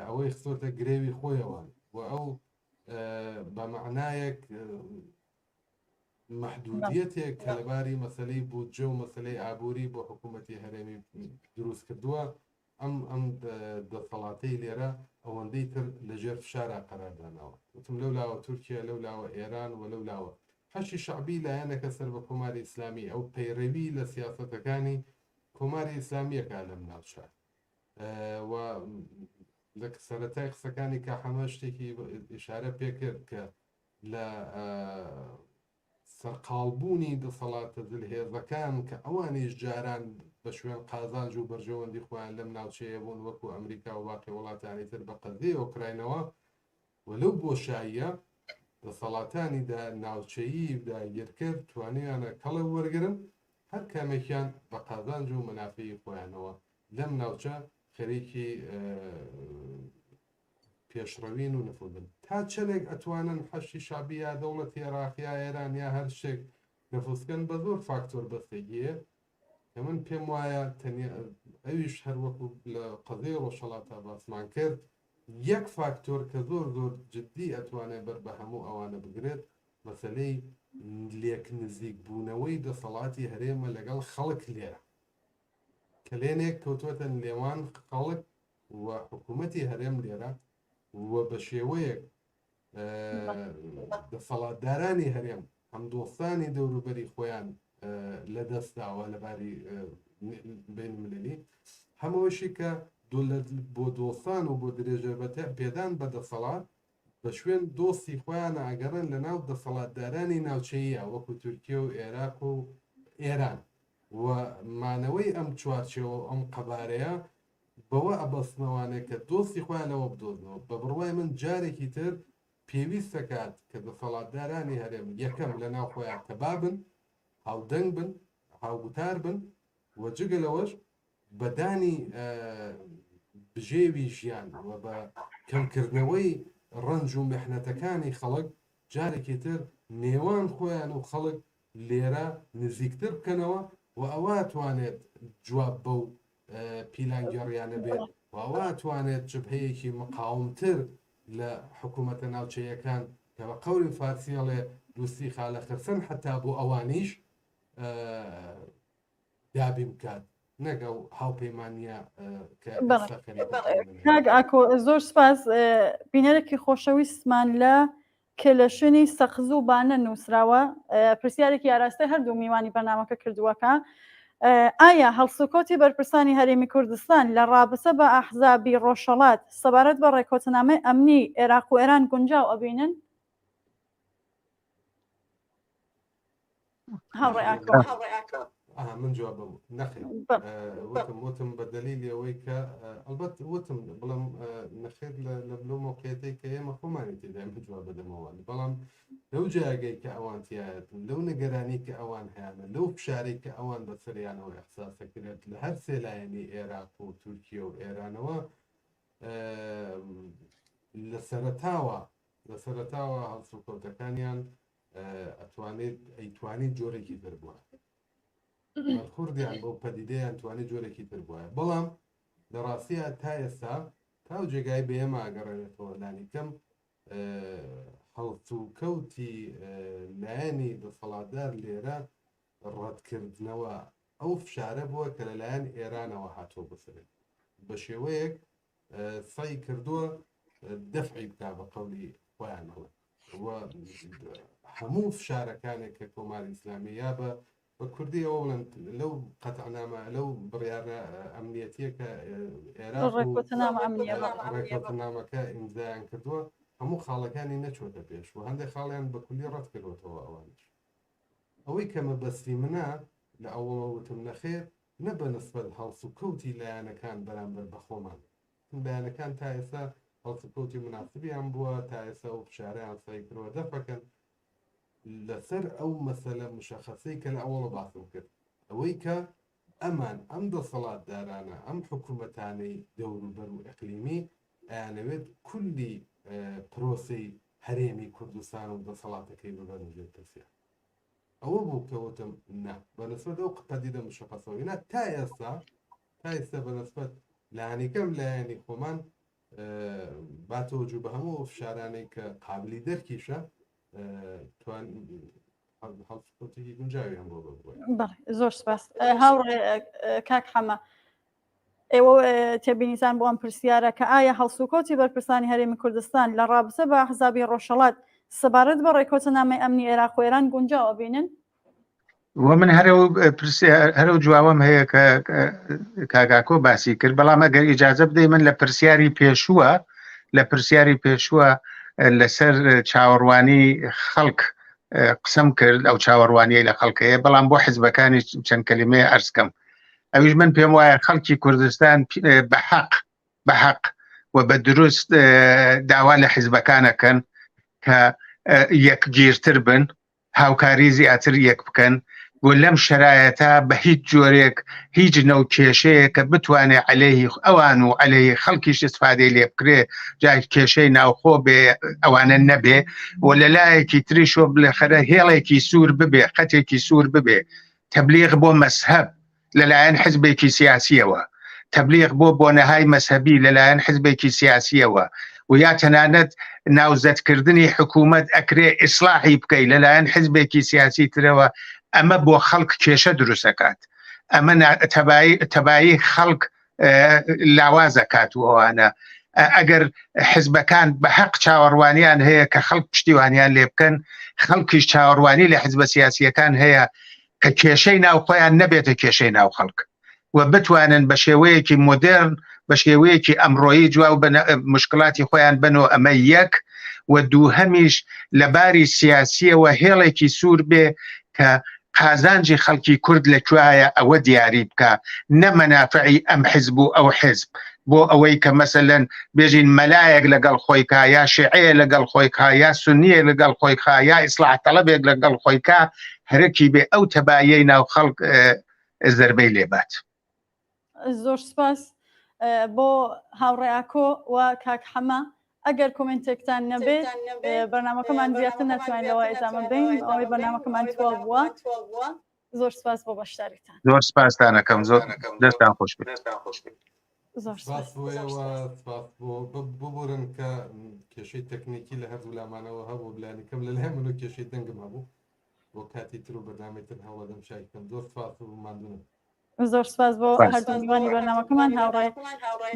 ئەوەی خستۆتە گرێوی خۆیەوە و ئەو بە مەعنایەک مەحدودیەتێک کە لەباری مەسلەی بودجە و مەسلەی ئابووری بۆ حکوومەتی هەرێمی دروست کردووە ئەم ئەم دەسەڵاتەی لێرە ئەوەندەی تر لەژێر فشارا قەرار داناوە. وتم لەو لاوە تورکیە، لەو لاوە ئێران و لەو لاوە حەشی شەعبی لایەنەکە سەر بە کۆماری ئیسلامی ئەو پەیڕەوی لە سیاسەتەکانی کۆماری ئیسلامیەکا لەم ناوچە و لە سەرەتای قسەکانی کا حەمە شتێکی ئیشارە پێکرد کە لە سەرقاڵبوونی دەسەڵاتە زلهێزەکان کە ئەوانیش جاران بە شوێن قازانج و بەرژەوەندی خۆیان لەم ناوچەیە بوون وەکو ئەمریکا و باقی وڵاتانی تر بە قەزیەی ئۆکراینەوە و لەو بۆشاییە دەسەڵاتانی دا ناوچەیی و داگیرکەر توانیویانە کەڵک وەرگرن هەر کامێکیان بە قازانج و مەنافعی خۆیانەوە لەم ناوچە خەریکی پێشڕەوین و نفوذن تا چەندێک ئەتوانن حەشی شەعبی یا دەوڵەتی عێراق یا ئێران یا هەر شتێک نفوذ کەن بە زۆر فاکتۆر بەستگیە کە من پێم وایە تەنیا ئەویش هەر وەکو لە قەزیەی ڕۆژهەڵاتا باسمان کرد یەک فاکتۆر کە زۆر زۆر جدی ئەتوانێت بەر بە هەموو ئەوانە بگرێت مەسەلەی لێک نزیک بوونەوەی دەسەڵاتی هەرێمە لەگەڵ خەڵک لێرە کەلێنێک کەوتوەتە نێوان خەڵک و حکوومەتی هەرێم لێرە و بە شێوەیەک دەسەڵاتدارانی هەرێم هەم دۆستانی دەوروبەری خۆیان لە دەستداوە لەباری بین مللی هەمەوەشی کە بۆ دۆستان و بۆ درێژە پێدان بە دەسەڵات بە شوێن دۆستی خۆیان ئاگەڕن لە ناو دەسەڵاتدارانی ناوچەیە وەکو تورکیە و عێراق و ئێران و مانەوەی ئەم چوارچێوە ئەم قەبارەیە بەوە ئەبەستنەوانێ کە دۆستی خۆیان لەوە بدۆزنەوە. بە بڕوای من جارێکی تر پێویستەکات کە دەسەڵاتدارانی هەرێم یەکەم لە ناو خۆیان تەبا بن، هاودەنگ بن، هاوگوتار بن و جگە لەوەش بە دانی بژێوی ژیان و بە کەمکردنەوەی ڕەنج و میحنەتەکانی خەڵک جارێکی تر نێوان خۆیان و خەڵک لێرە نزیکتر بکەنەوە و ئەوە توانێت جواب بەو پیلانگێڕیانە بێت و ئەوە توانێت جبهەیەکی مقاومتر لە حکوومەتە ناوچەیەکان کە بە قەولی فارسی ئەڵێ دوستی خالە خرسن حتا بۆ ئەوانیش دابین بکات نەک ئەو هاوپەیمانییە کە ئێستا خەریکە کاک ئاکۆ زۆر سپاس بینەرێکی خۆشەویستمان لە کە لە شوێنی سەقز و بانە نووسراوە پرسیارێکی ئاراستەی هەردوو میوانی بەرنامەکە کردووەکە ئایا هەڵسوکەوتی بەرپرسانی هەرێمی کوردستان لە ڕابسە بە ئەحزابی ڕۆژهەڵات سەبارەت بە ڕێککەوتنامەی ئەمنی عێراق و ئێران گونجاو ئەبینن؟ هاوڕێ ئاکۆ من جوابم نەخێر وتم وتم بە دەلیلی ئەوەی کە ئەلبەت وتم بڵم نەخێر لە لەو مۆقعەتەی کە ئێمە خۆمانی تێدا من جواب بدەمەوە بەڵام لەو جایگەی کە ئەوان تایەتن لەو نگەرانی کە ئەوان هەیانە لەو فشارەی کە ئەوان بەسەریانەوە ئەحساسەکرێت لە هەر سێ لایەنی عێراق و تورکیە و ئێرانەوە لە سەرەتاوە لە سەرەتاوە هەڵسوکەوتەکانیان ئەتوانێت ئەیتوانی جۆرێکی تر بووە بەرخوردیان بەو پەدیدەیان توانێت جۆرێکی تر بووە بەڵام لە ڕاستیە تا ئێستا تا و جێگای بە ئێمە ئەگەڕێنێتەوە لانی کەم هەڵسوکەوتی لایەنی دەسەڵاتدار لێرە ڕەتکردنەوە ئەو فشارە بووە کە لەلایەن ئێرانەوە هاتووە بەسەرێ بە شێوەیەک سەعی کردووە دەفعی بکا بە قەولی خۆیان ئەڵێ و هەموو فشارەکانێک کە کۆماری ئیسلامی یا بە بە کوردی ئەوە بڵێن لەو قەتعنامە لەو بڕیارە ئەمنیەتیە کە عێراق ڕێککەوتنامەکە ئیمزایان کردووە هەموو خاڵەکانی نەچۆتە پێش و هەندێک خاڵیان بە کولی ڕەت کردوەتەوە ئەوانیش ئەوەی کە مەبەستی منە لە ئەوەڵەوە وتم نەخێر نە بە نسبەت هەڵسوکەوتی لایەنەکان بەرامبەر بە خۆمان. چون لایەنەکان تا ئێستا هەڵسوکەوتی موناسبیان بووە، تا ئێستا ئەو فشارەیان سەعی کردووە دەفەکەن. لەسەر ئەو مەسەلە مشەخەسەی کە لە ئەوەڵە باسم کرد، ئەوەی کە ئەمان، ئەم دەسەڵاتدارانە، ئەم حکوومەتانەی دەوروبەر و ئیقلیمی ئەیانەوێت کولی. پرۆسەی هەرێمی کوردستان و دەسەڵاتەکەی ببەنە ژێر پرسیار. ئەوە بوو کە وتم نا بە نسبەت ئەو پەدیدە مشەخەسەوە نا تا ئێستا تا ئێستا بە نسبەت لانیکەم لایەنی خۆمان با تەوەجو بە هەموو ئەو فشارانەی کە قابلی دەرکیشە توان هەڵسوکەوتێکی گونجاوی هەم بۆ ببووە. بەڵێ زۆر سپاس هاوڕێ کاک حەمە ئێوە تێبینیتان بۆ ئەم پرسیارە کە ئایا هەڵسوکەوتی بەرپرسانی هەرێمی کوردستان لە ڕابتە بە ئەحزابی ڕۆژهەڵات سەبارەت بە ڕێکەوتنامەی ئەمنی عێراق و ئێران گونجاوە بینن؟ و من هەرە هەرە جوابم هەیە کە کاگاکۆ باسی کرد بەڵام ئەگەر ئیجازە بدەی من لە پرسیاری پێشووە لە پرسیاری پێشووە لەسەر چاوەڕوانی خەڵک قسەم کرد ئەو چاوەڕوانیە لە خەڵکەیە بەڵام بۆ حزبەکانی چەند کەلیمەیە ئەرزکەم ئەویش من پێم وایە خەڵکی کوردستان بە حەق بە حەق و بە دروست داوا لە حزبەکانەکەن کە یەکگیرتر بن هاوکاری زیاتر یەک بکەن و لەم شەرایەتە بە هیچ جۆرێک هیچ نەو کێشەیە کە بتوانێ عەلەیهی ئەوان و عەلەیهی خەڵکیش ئیسفادەی لێ بکرێ جا کێشەی ناوخۆ بێ ئەوانە نەبێ و لە لایەکی تریشۆ بلێخەرە هێڵێکی سوور ببێ خەتێکی سوور ببێ تەبلیغ بۆ مەزهەب لەلایەن حزبێکی سیاسیەوە، تەبلیغ بۆ بۆنەهای مەزهەبی لەلایەن حزبێکی سیاسیەوە و یا تەنانەت ناوزەدکردنی حکوومەت ئەکرێ ئیسلاحی بکەی لەلایەن حزبێکی سیاسی ترەوە ئەمە بۆ خەڵک کێشە دروستەکات ئەمە تەبایی خەڵک لاوازەکات و ئەوانە ئەگەر حزبەکان بە حەق چاوەڕوانیان هەیە کە خەڵک پشتیوانیان لێ بکەن خەڵکیش چاوەڕوانی لە حزبە سیاسیەکان هەیە کە کێشەی ناوخۆیان نەبێتە کێشەی ناو خەڵک و بتوانن بە شێوەیەکی مۆدێرن بە شێوەیەکی ئەمڕۆیی جواب بە مشکلاتی خۆیان بن و ئەمە یەک و دووهەمیش لە باری سیاسیەوە هێڵێکی سوور بێ کە قازانجی خەڵکی کورد لە کوایە ئەوە دیاری بکە نە مەنافعی ئەم حزب و ئەو حزب بۆ ئەوەی کە مەسەلەن بێژین مەلایەک لەگەڵ خۆی کا یا شیعەیە لەگەڵ خۆی کا یا سنیە لەگەڵ خۆی کا یا ئیسلاح تەڵەبێک لەگەڵ خۆی کا هەرکی بێ ئەو تەبایەی ناو خەڵک زربەی لێبات. زۆر سپاس بۆ هاوڕێ ئاکۆ و کاک حەمە ئەگەر کۆمنتێکتان نەبێت بەرنامەکەمان زیاتر ناتوانین لەوە ئێدامە بدەین ئەوەی بەرنامەکەمان تەواو بووە زۆر سپاس بۆ بەشداریتان زۆر سپاستانەکەم زۆر دەستان خۆش بێت زۆر سپاس بۆ ئێوە سپاس بۆ ببورن کە کێشەی تەکنیکی لە هەردوو لامانەوە هەبوو بلانی کەم لەلای من و کێشەی دەنگم هەبوو بۆ کاتی تر و بەرنامەی تر هەوڵەدەم چاکی کەم زۆر سپاس و ماندوونم زۆر سپاس بۆ هەردوو میوانی بەرنامەکەمان هاوڕێ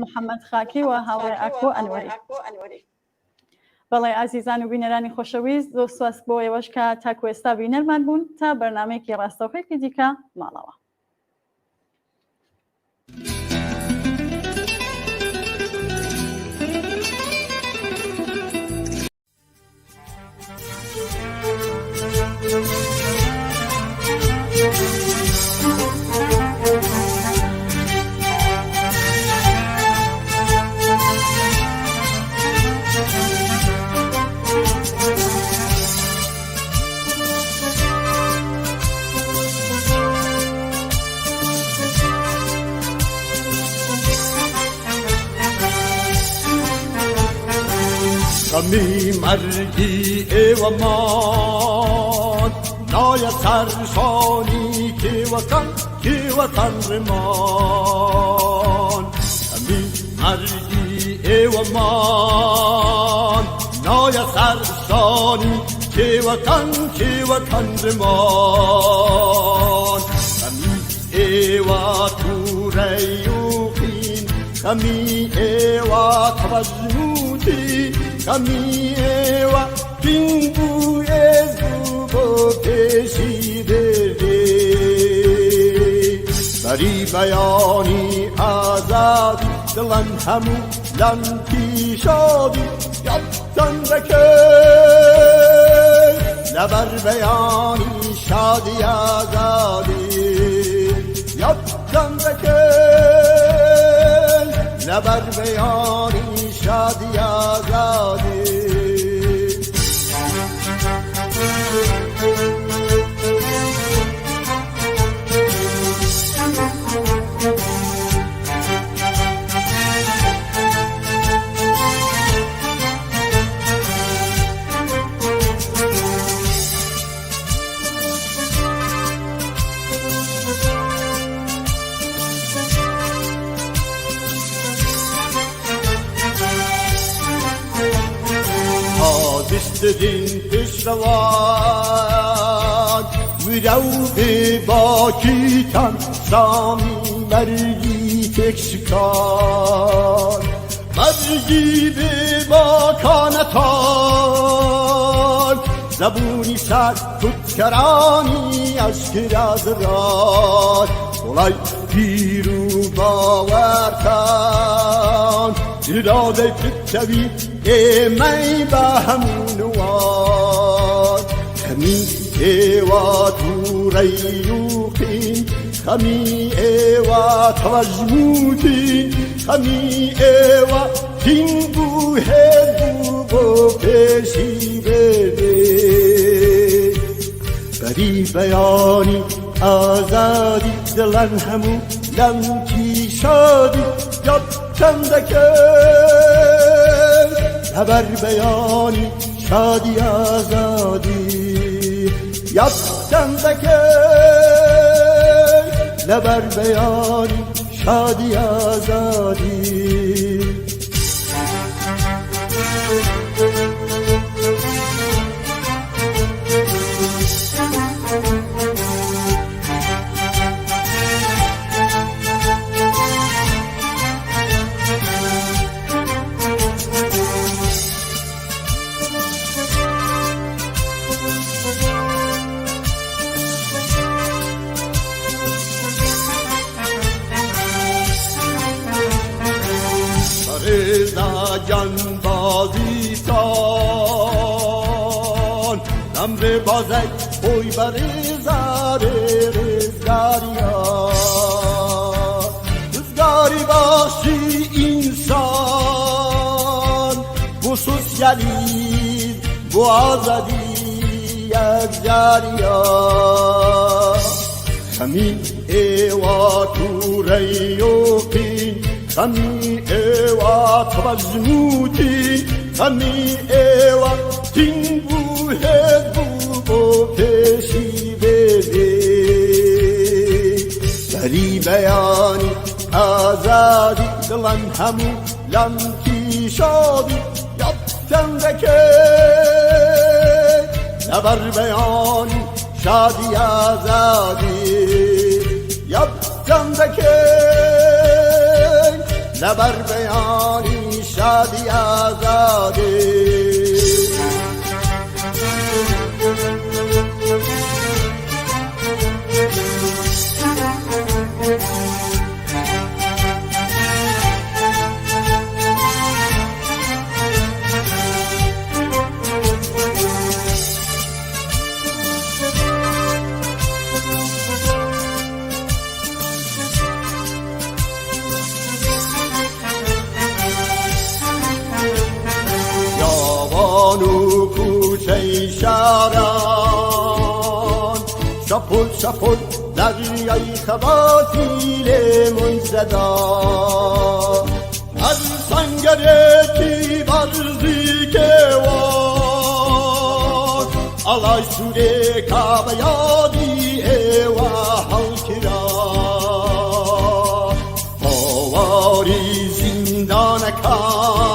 محەممەد خاکی و هاوڕێ ئاکۆ ئەنوەری. بەڵێ ئازیزان و بینەرانی خۆشەویست زۆر سپاس بۆ ئێوەش کە تاکو ئێستا بینەرمان بوون تا بەرنامەیەکی ڕاستەوخۆیەکی دیکە ماڵەوە. غەمی مەرگی ئێوەمان نایە سەر شانی کێوەکان کێوەکان ڕمان غەمی مەرگی ئێوەمان نایە سەر شانی کێوەکان کێوەکان ڕمان غەمی ئێوە توورەی و قین غەمی ئێوە تەبەژنووتی غەمی ئێوە تین بوو ئێز بوو بۆ پێشی بردی بەری بەیانی ئازادی دڵم هەموو لەم پیشادی یادتان دەکرد لەبەر بەیانی شادی ئازادی یادتان دەکرد لەبەر بەیانی شادی ئازادی. مهمترین پێشڕەوان ورە و بێباکیتان سامی مەرگی تێکشکان مەرگی بێباکانەتان زەبوونی سەرکوتکەرانی ئەشکرا زران وڵای پیر و باوەرتان ئیرادەی پتەوی ئێمەی بە هەموو نوان خەمی ئێوە تووڕەی و قین خەمی ئێوە تەوەژموتین خەمی ئێوە تینگ و هێز بوو بۆ پێشی بێ بەری بەیانی ئازادی دڵان هەموو لەمکی شادی یادتان دەکەن لەبەر بەیانی شادی ئازادی یادتان دەکەن لەبەر بەیانی شادی ئازادی. بازەی خۆی بەڕێزارێ ڕزگاریە ڕزگاری باشی ئینسان بۆ سۆسیالیزم بۆ ئازادی یەکجاریە خەمی ئێوە تووڕەی و قین خەمی ئێوە تەبەزموتی خەمی ئێوە تینگ و هێز بوو بۆ پێشی بێبێ بەری بەیانی ئازادی دڵم هەموو لەمکی شادی یادتان دەکەی لەبەر بەیانی شادی ئازادی یادتان دەکەی لەبەر بەیانی شادی ئازادی. یاوان و کوچەی شاران شەپۆل شەپۆل دەریای خەباتی لێمون زەدا هەر سەنگەرێکی بەرزی کێوان ئەڵای سوورێکا بە یادی ئێوە هەڵکرا هاواری زیندانەکان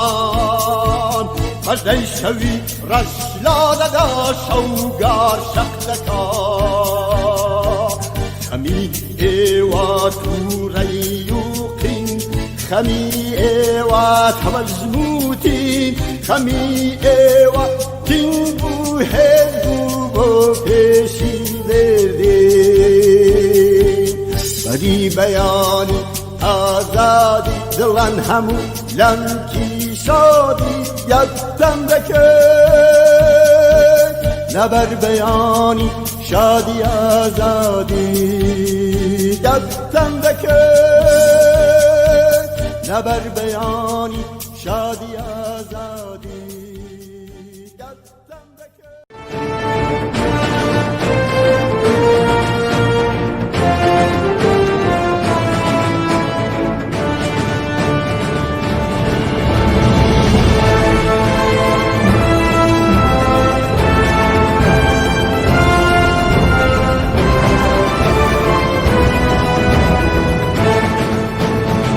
مەژدەی شەوی ڕەش لادەدا شەوگار شەق دەکا خەمی ئێوە تووڕەی و قین خەمی ئێوە تەوەژموتین خەمی ئێوە تینگ و هێز بوو بۆ پێشی بردین بەری بەیانی ئازادی دڵان هەموو لەمکی شادی یادتان دەکەی لەبەر بەیانی شادی ئازادی یادتان دەکەی لەبەر بەیانی شادی.